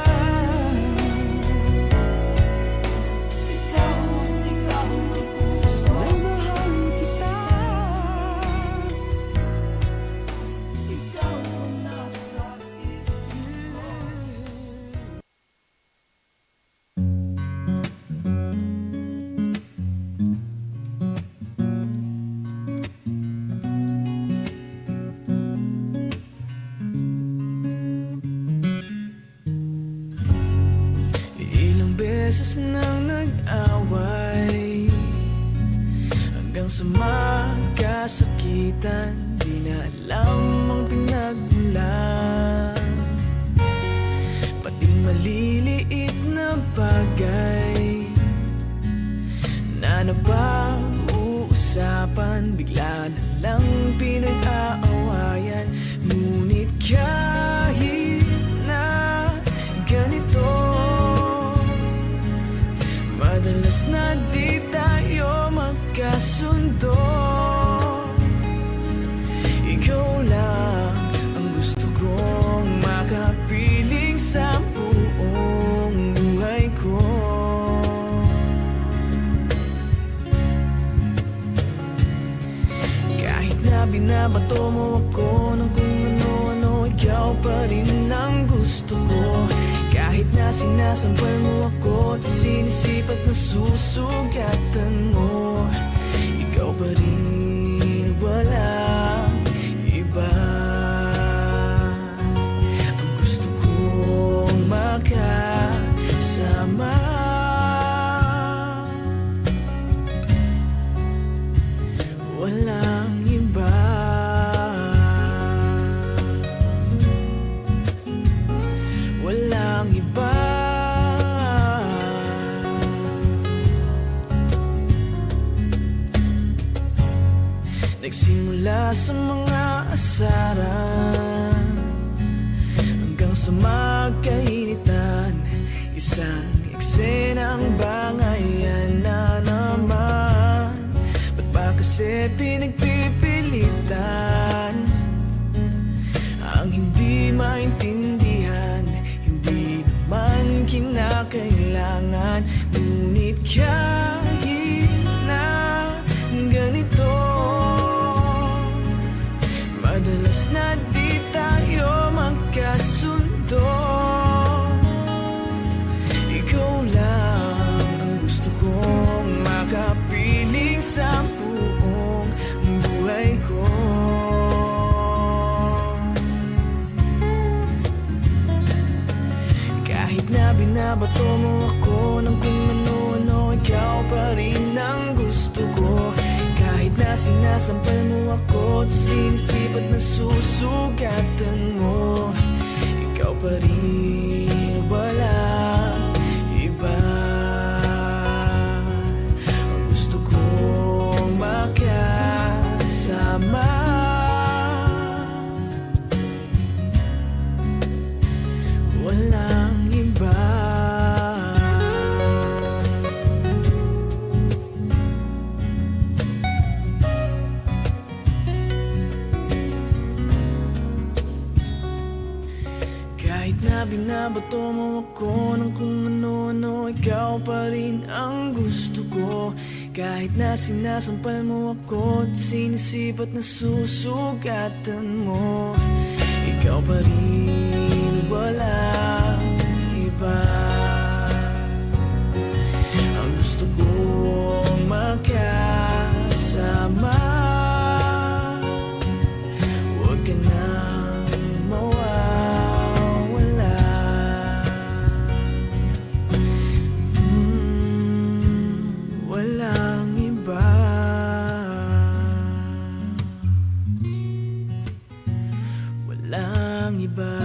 Ikaw ang sigaw ng puso. Na mahal kita. Ikaw ang nasa isip. Ilang beses nang nag-away hanggang sa magkasakitan, di na alam ang pinagmulan. Pati maliliit na bagay Napag-uusapan, bigla na lang pinag-aawayan. Ngunit kahit na ganito, madalas na di tayo magkasundo. Ikaw lang ang gusto kong makapiling sa buong buhay ko. Kahit na binabato mo ako ng kung ano-ano, ikaw pa rin ang gusto ko. Kahit na sinasampal mo ako at sinisipat na susugatan mo, ikaw pa rin, walang iba. Ang gusto kong makasama, walang iba. Walang iba. Nagsimula sa mga asaran hanggang sa magkainitan, isang eksenang bangayan na naman. Ba't ba kasi pinagpipilitan ang hindi maintindihan? Hindi naman kinakailangan, ngunit kahit na ganito, madalas na di tayo magkasundo. Ikaw lang ang gusto kong makapiling sa buong buhay ko. Kahit na binabato mo ako ng kung ano-ano, ikaw pa rin ang gusto ko. Kahit na sinasampal mo ako at sinisipat na susugatan mo, ikaw pa rin, walang iba. Ang gusto kong makasama, walang iba. Kahit na binabato mo ako ng kung ano-ano, ikaw pa rin ang gusto ko. Kahit na sinasampal mo ako at sinisipat na susugatan mo, ikaw pa rin, walang iba. Ang gusto kong makasama, huwag ka nang mawawala. Mm, walang iba. Walang iba.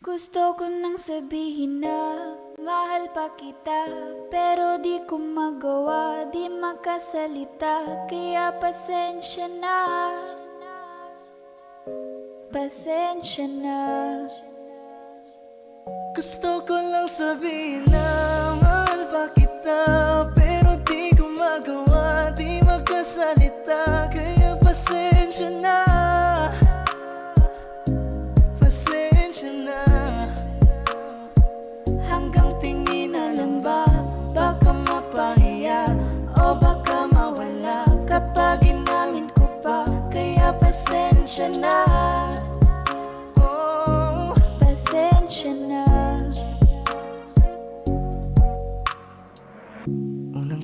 Gusto ko nang sabihin na mahal pa kita, pero di ko magawa, di makasalita, kaya pasensya na, pasensya na. Gusto ko lang sabihin na mahal pa kita, pero di ko magawa, di makasalita, kaya pasensya na. Pasensya na. Hanggang tingin na lang ba? Baka mapahiya o baka mawala. Kapag inamin ko pa,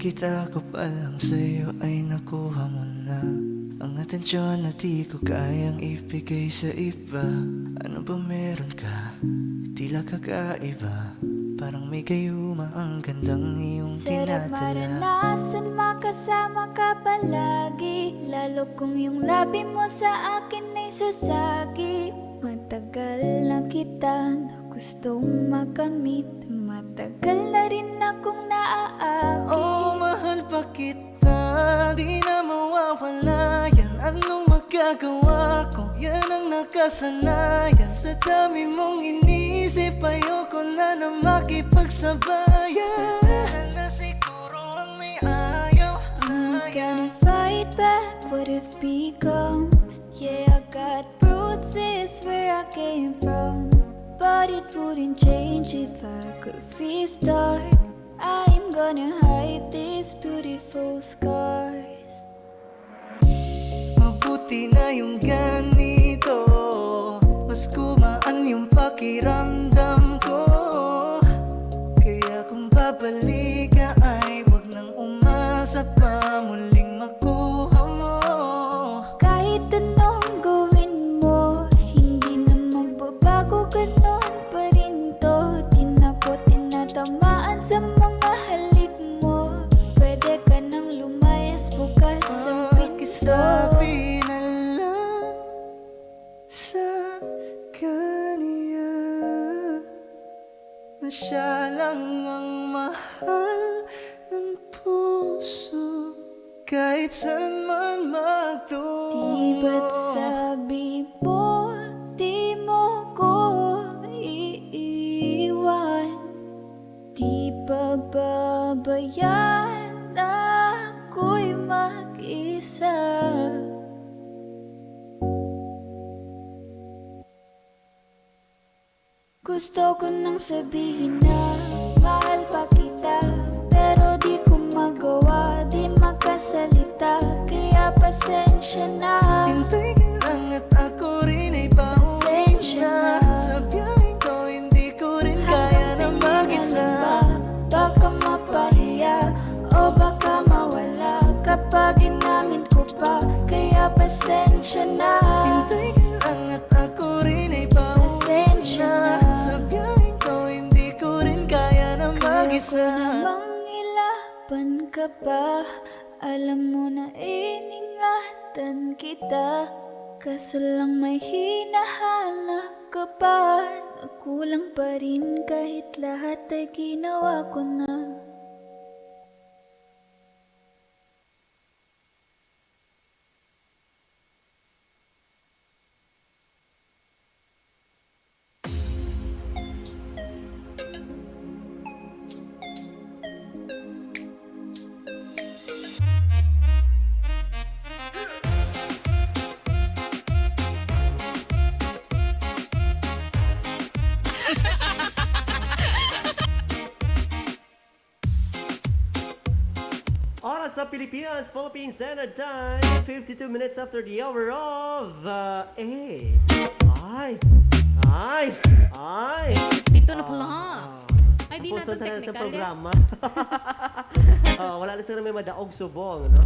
Kita ko pa lang sa'yo ay nakuha mo na ang atensyon na di ko kayang ibigay sa iba. Ano ba meron ka? Tila kakaiba. Parang may gayuma ang gandang iyong Sarap tinadala. Maranasan, makasama ka palagi. Lalo kung yung labi mo sa akin ay sasagi. Matagal na kita na gustong makamit. Matagal na rin akong naaakit. Oh, mahal pa kita, di na mawawala yan. Anong magagawa ko? Yan ang nakasanayan. Sa dami mong inisip, ayoko na na makipagsabayan. Tatanan na siguro ang may ayaw. I'm sa'yo. Gonna fight back what I've become. Yeah, I got bruises where I came from, but it wouldn't change if I could restart. I am gonna hide these beautiful scars. Mabuti na yung ganito, mas gumaan yung pakiramdam ko. Kaya kung babalik ka ay wag nang umasa pa muling makuha mo. Kahit anong gawin mo, hindi na magbabago, ganun pa rin to. Di na ko tinatamaan sa mga halik mo. Pwede ka nang lumayas bukas ang pinto. Pakisabi na lang sa kanya na siya lang ang mahal ng puso, kahit saan man magtungo. Di ba't sabi mo, di mo ko iiwan? Di pababayaan ako'y mag-isa. Gusto ko nang sabihin na mahal pa kita, pero di ko magawa, di makasalita, kaya pasensya na. Hintay ka lang at ako rin ay pauwi na. Pasensya na. Sa biyaheng to, hindi ko rin kaya na mag-isa. Hanggang tingin na lang ba, baka mapahiya, o baka mawala kapag inamin ko pa, kaya pasensya na. Hintay ka lang at ako rin ay pauwi na. Pasensya na. Sa biyaheng to, hindi ko rin kaya na mag-isa. Kaya ko namang ilaban ka pa. Alam mo na iningatan kita, kaso lang may hinahanap ka pa. Nagkulang pa rin kahit lahat ay ginawa ko na. Oras sa Pilipinas, Philippine Standard Time, fifty-two minutes after the hour of, uh, eight. Ay! Ay! Ay! Dito na pala. Ah, ah. Ay, di napuson naton na naton technical, eh. Programa. Oh, wala na sila may madaog subong, no?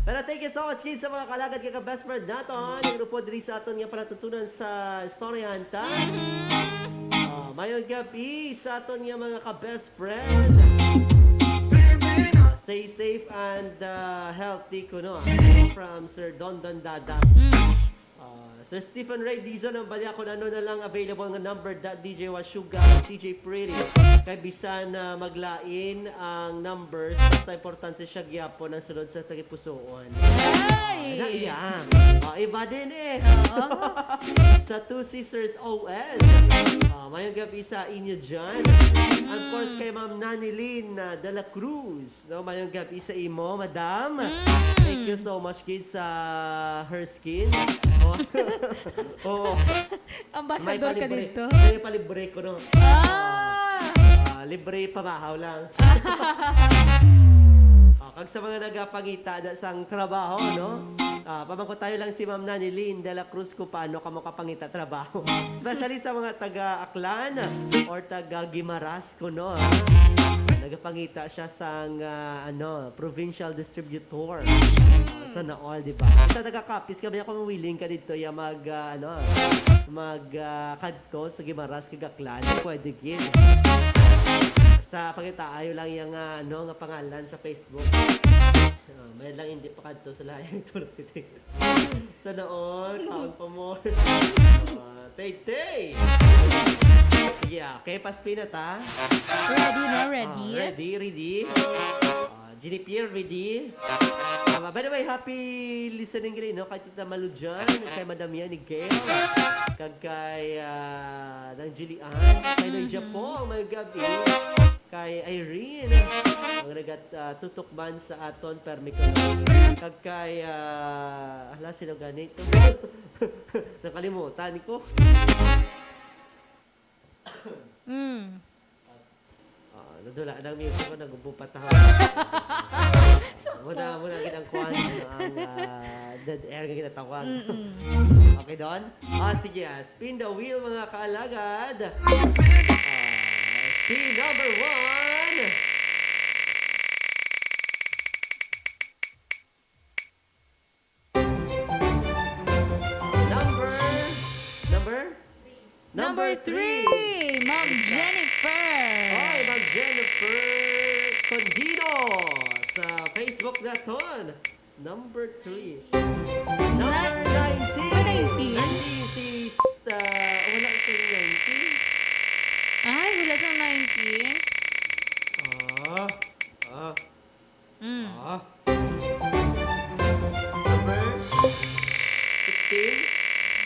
Pero thank you so much, kids, sa mga kalagad kag ka-best friend naton. Yung po diri sa aton nga palatuntunan sa istoryahan ta. Mm-hmm. Oh, mayong gabi sa aton nga mga ka-best friend. Uh, stay safe and, uh, healthy kuno, ah. From Sir Don Don Dada. Mm. Uh, Sir Stephen Ray Dizon ang balya kung ano na lang available nga number da D J Washuga, D J Pretty. Kay bisan na maglain ang numbers, basta importante siya gyapon ang sulod sa tagipusoon. Ay! Ah, na iya. Ah, iba din eh. Oo. Sa Two Sisters O S. Ah, mayong gabi sa inyo dyan. And of course, kay Ma'am Nani Lynn, ah, de la Cruz. No, mayong gabi sa imo, madam. Mm. Thank you so much, kids, sa Her Skin. Oh. Oo. Ambassador ka dito. May palibre. May palibre ko, no? Ah! Ah, libre pamahaw lang. Ah, kag sa mga nagapangita da sang trabaho, no? Ah, pamangkot tayo lang si Ma'am Nani Lynn de la Cruz kung paano ka makapangita trabaho. Especially sa mga taga Aklan or taga Guimaras kuno, ha? Nagapangita siya sang, ah, ano, provincial distributor. Ah, sana all, di ba? Basta taga Capiz ka, baya kung willing ka dito, ya mag, ah, ano, mag, ah, kadto sa Guimaras kag Aklan, pwede gid. Basta pakita ayo lang yang, ah, ano, nga pangalan sa Facebook. Ah, may lang hindi pa kadto sa lain tulog. Sana all, kaon pa mo. Ah, Tay Tay! Sige, ah, okay, pa-spin na ta. Ready na, ready? Ah, ready, ready. Ah, Jenny Pierre, ready. Ah, by the way, happy listening rin, no? Kay Tita Malu dyan, kay Madam Yan, ni Gail, kag kay, ah, Nang Julian, kay Noy Japong, may gabi. Kay Irene, ang nagat, ah, tutok man sa aton, permi ko. Kag kay, ah, hala, sino ganito? Nakalimutan ko. Mm. Ah, nadula na ang music ko, nagubo pa tawa. Muna, muna gid ang kuan, ano, ang, ah, dead air nga ginatawag. Mm-mm. Okay, Don? Ah, sige, ah, spin the wheel, mga kaalagad. Ah, spin number one. Number, number? Number three, Ma'am Jennifer. Oy, Ma'am Jennifer Condino sa Facebook naton. Number three. Number nineteen. Number nineteen. Nineteen si, ah, wala sa nineteen. Ay, wala sa nineteen. Ah, ah, Mm. ah. Number sixteen.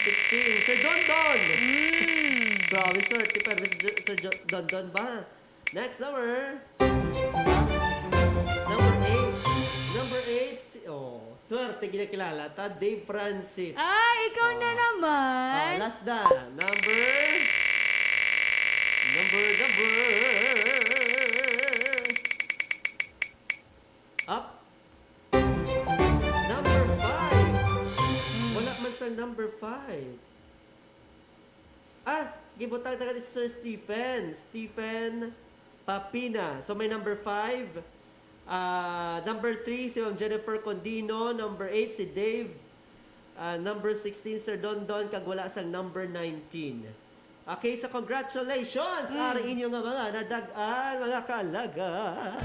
Sixteen. Sir Don Don. Mm. Grabe, swerte pa rin si Sir Jo-, Don Don ba? Next number. Number eight. Number eight. Si, oh, swerte, ginakilala ta, Dave Francis. Ah, ikaw na Ah. naman. Ah, last na. Number. Number, number. Up. Number five. Wala man sa number five. Ah, gibutang ta ni Sir Stephen. Stephen Papina. So, may number five. Ah, number three, si Ma'am Jennifer Condino. Number eight, si Dave. Ah, number sixteen, Sir Don Don. Kag wala sang number nineteen. Okay, so congratulations! Mm. Ari inyo nga mga nadag-an, mga kaalagad.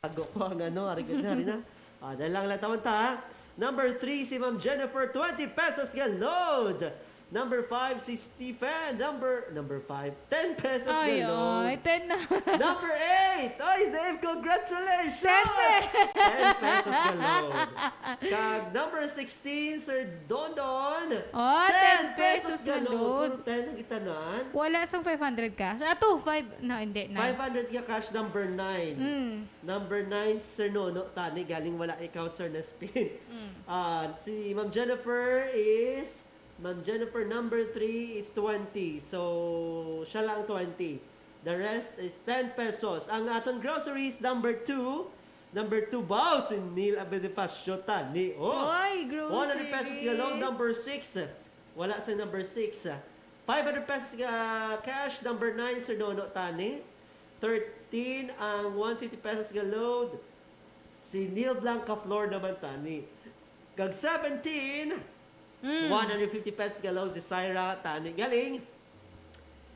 Tago ko ang ano, ari ka na, ari na. Ah, dahil lang lang tawon ta, ha? Number three, si Ma'am Jennifer, twenty pesos nga load. Number five, si Stephen. Number, number five, ten pesos Ay, nga load. ay, ten na. Number eight! Oy, Dave, congratulations! Ten pe- ten pesos nga load. Kag number sixteen, Sir Don Don. Oh, ten ten pesos pesos nga nga load. load. Puro ten ang gitanan. Wala sang five hundred cash. Ah, two five. No, hindi. Nine. Five hundred nga cash, number nine. Mm. Number nine, Sir Nono. Tani, galing wala ikaw, Sir Nespin. Mm. Ah, si Ma'am Jennifer is, Ma'am Jennifer, number three is twenty. So, siya lang twenty. The rest is ten pesos. Ang aton groceries, number two. Number two, wow, si Neil Abedifacio, tani. Oh, Oy, groceries. One hundred pesos nga load. Number six, wala sa number six. Five hundred pesos nga cash. Number nine, Sir Nono, tani. Thirteen, ang one fifty pesos nga load. Si Neil Blanca Flor naman, tani. Kag seventeen, Mm. one hundred fifty pesos nga load si Syra, tani. Galing,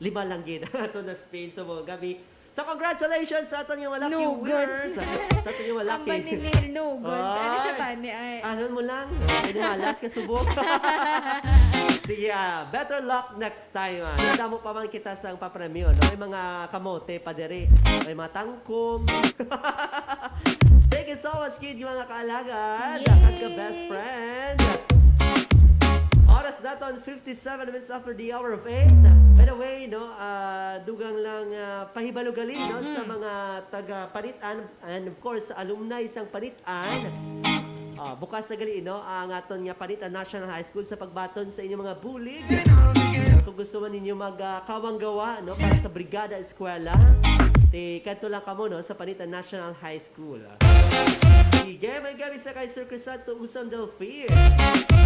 lima lang gid ato na spin sa mga gabi. So, congratulations sa aton nga mga lucky No good. Winners. Sa aton nga mga Ang lucky. maningil, no good. Ano siya, Ay. tani? Ay. Ano mo lang? Pinahalas ka subok. Sige, ah, better luck next time. Ah. Nadamo pa man kita sa papremyo, no? May mga kamote pa diri. May mga tangkong. Thank you so much, kid, mga kaalagad. Yay! Kag ka best friend. Oras naton, fifty-seven minutes after the hour of eight. By the way, no, ah, dugang lang, ah, pahibalo gali, no, sa Mm. mga taga Panitan and of course sa alumni sang Panitan. Ah, bukas na gali, no, ang aton nga Panitan National High School sa pagbaton sa inyong mga bulig. Kung gusto man ninyo mag, ah, kawang gawa, no, para sa Brigada Eskwela, ti kadto lang kamo, no, sa Panitan National High School. Sige, may gabi sa kay Sir Crisanto Usam Delfin,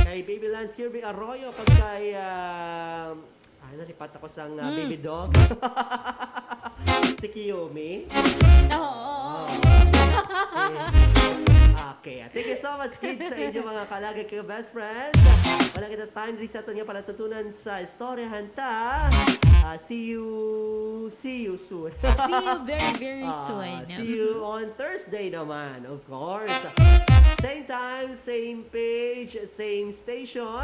kay Baby Lance Kirby Arroyo, kag kay, ah, ay, nalipat ako sang, ah, Mm. baby dog. Si Kiyomi? Oo. Okay. Thank you so much, kids, sa inyo mga kalaga kag best friends. Wala kita time diri sa aton nga palatuntunan sa istoryahan ta. Ah, see you, see you soon. See you very, very Ah, soon. See you on Thursday naman, of course. Same time, same page, same station.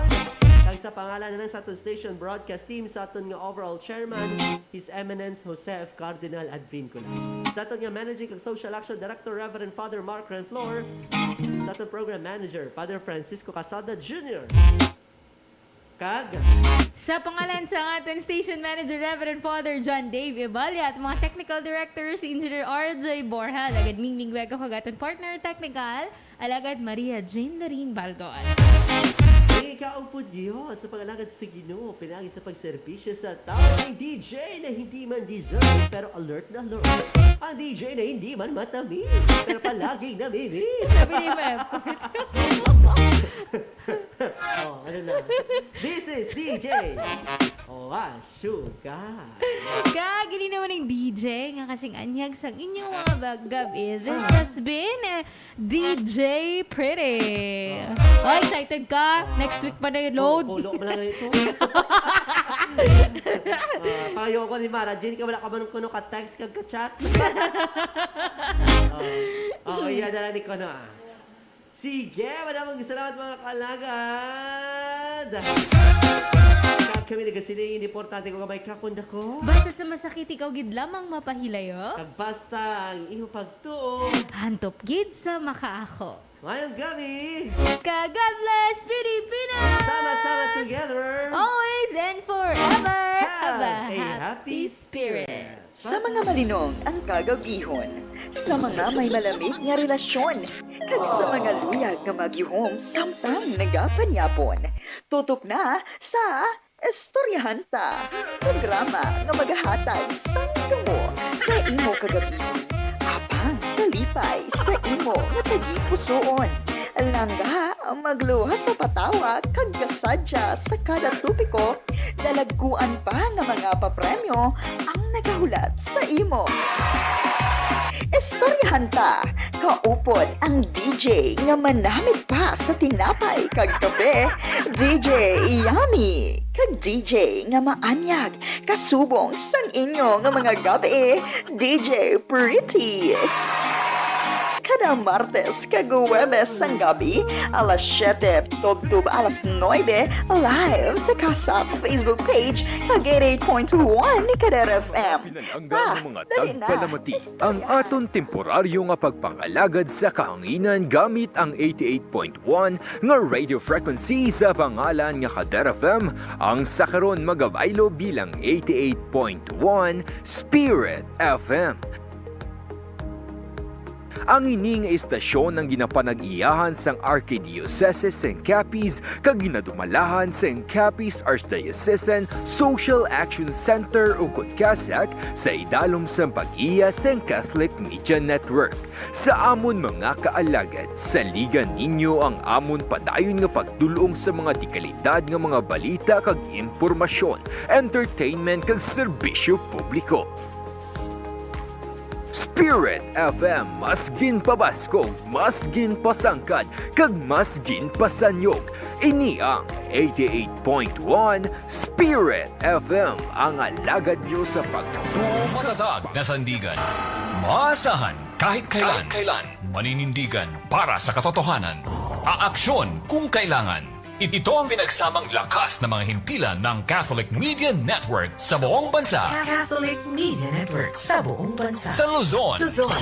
Kag sa pangalan na lang sa aton station broadcast team, sa aton nga overall chairman, His Eminence Jose F. Cardinal Advincula. Sa aton nga managing kag social action director, Reverend Father Mark Renflor. Sa aton program manager, Father Francisco Casada Junior Kag Sa pangalan sa aton station manager, Reverend Father John Dave Ibalia, at mga technical director, si Engineer R J Borja, agad Mingming Wego, kag aton partner technical, Alagad Maria Jane Loreen Baldon. Ikaw po Dios sa pangalagad sa Ginoo, pinagi sa pagserbisyo sa tao ng D J na hindi man deserve, pero alert na alert. Ang D J na hindi man matamis, pero palaging namimiss. Sabi ni Ma'am. Oh, ano na? This is D J. Oh, ah, sugar. Kag ini naman ang D J nga kasing anyag sang inyong mga bag gabi. This has been uh, D J Pretty. Oh, excited ka? Next week pa na yung load. Pulo mo lang ito. Ah, payo ko ni Mara Jean, kay wala ka man kuno ka text kag ka chat. Oh, oh, iya na lang ni kuno ah. Sige, maraming salamat mga kalagad. Kag kami nagasiling, importante ko gamay ka kung dako. Basta sa masakit ikaw gid lamang mapahilayo. Kag basta ang imo pagtuo. Hantop gid sa makaako. Ngayong gabi. Ka God bless Pilipinas! Sama-sama together. Always and forever. Have a happy spirit. Sa mga malinong ang kagabihon, sa mga may malamig nga relasyon, kag sa mga luyag nga magyuhom samtang nagapanyapon. Tutok na sa Istoryahan Ta, programa nga magahatag sang damo sa imo kagabihon, apang kalipay sa imo nga tagipusoon. Langga, magluwas sa patawa kag kasadya sa kada topiko, dalagkuan pa nga mga papremyo ang nagahulat sa imo. Istoryahan Ta, kaupod ang D J nga manamit pa sa tinapay kag kape, D J Yummy, kag D J nga maanyag kasubong sang inyo nga mga gabi, D J Pretty. Kada Martes kag Huwebes sang gabi, alas siyete tubtob alas nuebe, live sa Kasap Facebook page kag eighty-eight point one Kadera F M. Pinalangga ang mga tagpalamati ang aton temporaryo nga pagpangalagad sa kahanginan gamit ang eighty-eight point one nga radio frequency sa pangalan nga Kadera F M, ang sa karon magabaylo bilang eighty-eight point one Spirit F M. Ang ini nga istasyon ang ginapanag-iyahan sang Arkidiocese sang Capiz kag ginadumalahan sang Capiz Archdiocesan Social Action Center, ukon CASAC, sa idalom sang pag-iya sang Catholic Media Network. Sa amon mga kaalagad, saligan ninyo ang amon padayon nga pagdul-ong sa mga dekalidad nga mga balita kag impormasyon, entertainment kag serbisyo publiko. Spirit F M, mas ginpabaskog, mas ginpasangkad, kag mas ginpasanyog. Ini ang eighty-eight point one Spirit F M, ang alagad nyo sa pagtuo. Matatag na sandigan. Maasahan kahit kailan. Kahit kailan. Maninindigan para sa katotohanan. Aaksyon kung kailangan. Ito ang pinagsamang lakas ng mga himpilan ng Catholic Media Network sa buong bansa. Catholic Media Network sa buong bansa. Sa Luzon, Luzon,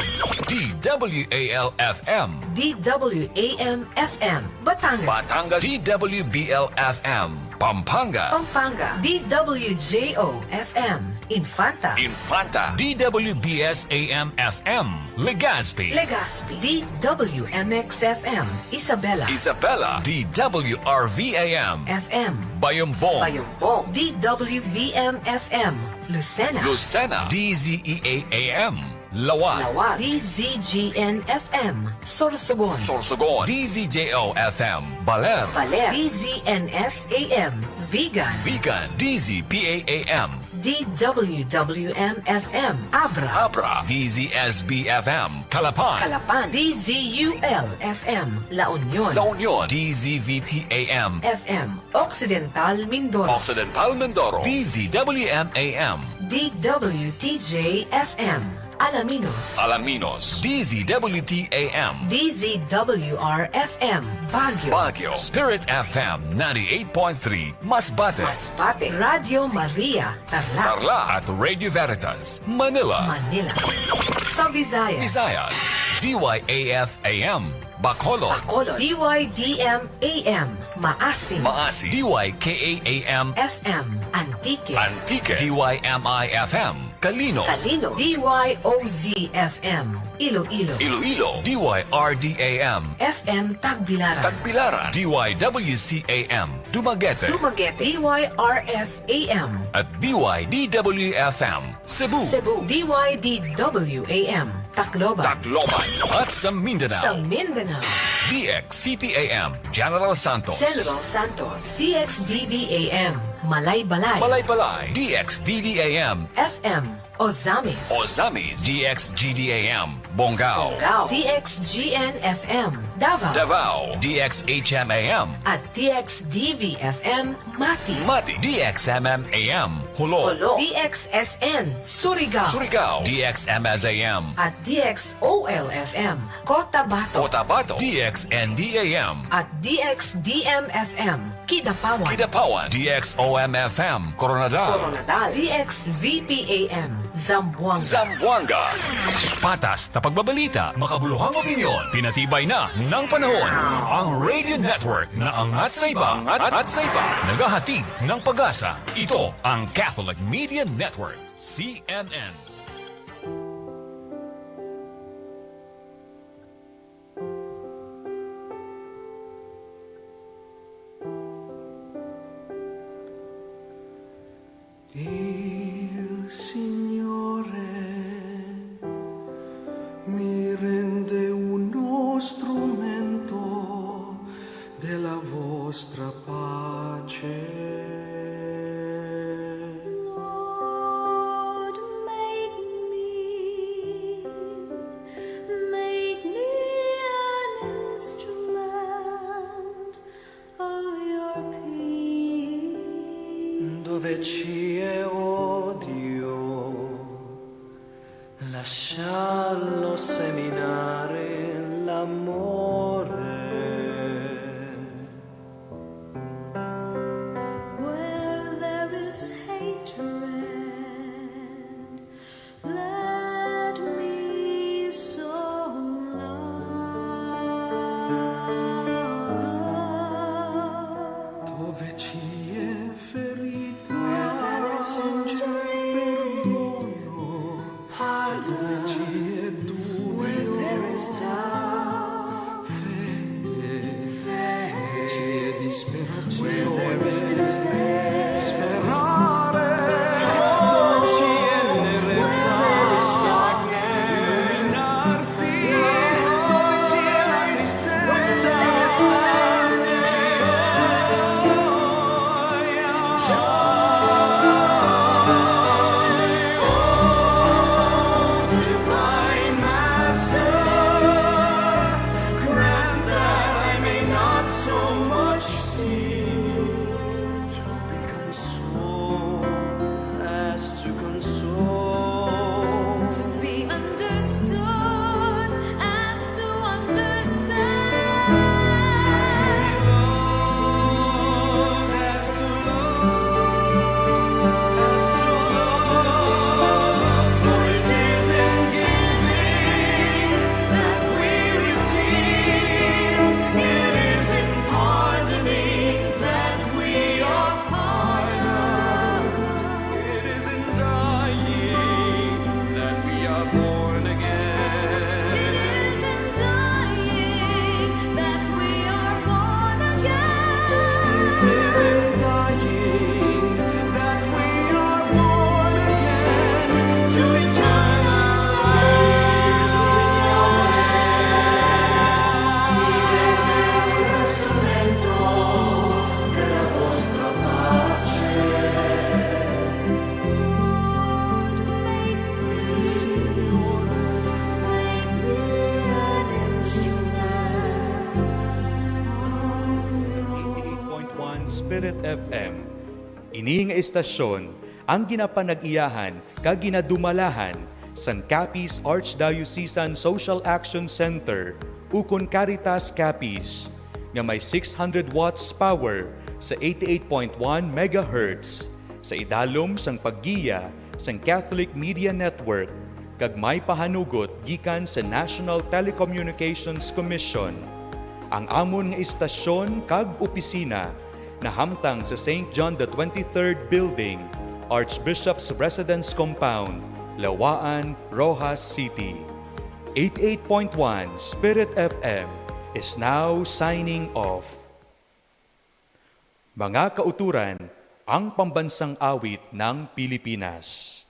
D W A L F M. D W A M F M. Batangas, Batangas, D W B L F M. Pampanga, Pampanga, D W J O F M. Infanta, Infanta, D W B S A M F M. Legazpi, Legazpi, D W M X F M. Isabela, Isabela, D W R V A M. F M. Bayambong, Bayambong, D W V M F M. Lucena, Lucena, D Z E A A M. Laoag, Laoag, D Z G N F M. Sorsogon, Sorsogon, D Z J O F M. Baler, Baler, D Z N S A M. Vigan, Vigan, D Z P A A M. D W W M F M, Abra. Abra. D Z S B F M, Calapan. Calapan. D Z U L F M, La Union. La Union. D Z V T A M. F M, Occidental Mindoro. Occidental Mindoro. D Z W M A M. D W T J F M, Alaminos. Alaminos. D Z W T A M. D Z W R F M, Baguio. Baguio. Spirit F M ninety-eight point three, Masbate. Masbate. Radio Maria, Tarlac. Tarlac. At Radio Veritas, Manila. Manila. Sa Visayas. Visayas. D Y A F A M, Bacolod. Bacolod. D Y D M A M, Maasin. Maasin. D Y K A A M, F M, Antique. Antique. D Y M I F M, Calino. Calino. D Y O Z F M, Iloilo. Iloilo. D Y R D A M, F M, Tagbilaran. Tagbilaran. D Y W C A M, Dumaguete. Dumaguete. D Y R F A M. At D Y D W F M, Cebu. Cebu. D Y D W A M, Tacloban. Tacloban. At sa Mindanao. Sa Mindanao. D X C P A M, General Santos. General Santos. D X D B A M, Malaybalay. Malaybalay. D X D D A M, F M, Ozamiz. Ozamiz. D X G D A M, Bonggao. Bonggao. D X G N F M, Davao. Davao. D X H M A M. At D X D V F M, Mati. Mati. D X M M A M, Jolo. Jolo. D X S N, Surigao. Surigao. D X M S A M. At D X O L F M, Cotabato. Cotabato. D X N D A M. At D X D M F M, Kidapawan. Kidapawan. D X O M F M, Koronadal. Koronadal. D X V P A M, Zamboanga. Zamboanga. Patas na pagbabalita, makabuluhang opinyon, pinatibay na ng panahon. Ang Radio Network na angat sa iba, angat sa iba, naghahatid ng pag-asa. Ito ang Catholic Media Network, C M N. Il Signore mi rende uno strumento della vostra pace. Lord, make me, make me an instrument of your peace. Dove ci è odio, lascialo seminare l'amore. Where there is hatred, let me sow love. Dove ci è ferita, perdono. Dove ci è dubbio, Spirit F M. Ini nga istasyon ang ginapanag-iyahan kag ginadumalahan sang Capiz Archdiocesan Social Action Center, ukon Caritas Capiz, nga may six hundred watts power sa eighty-eight point one megahertz, sa idalom sang paggiya sang Catholic Media Network kag may pahanugot gikan sa National Telecommunications Commission. Ang amon nga istasyon kag opisina nahamtang sa Saint John the twenty-third Building, Archbishop's Residence Compound, Lawaan, Roxas City. Eighty-eight point one Spirit F M is now signing off. Mga kauturan, ang pambansang awit ng Pilipinas.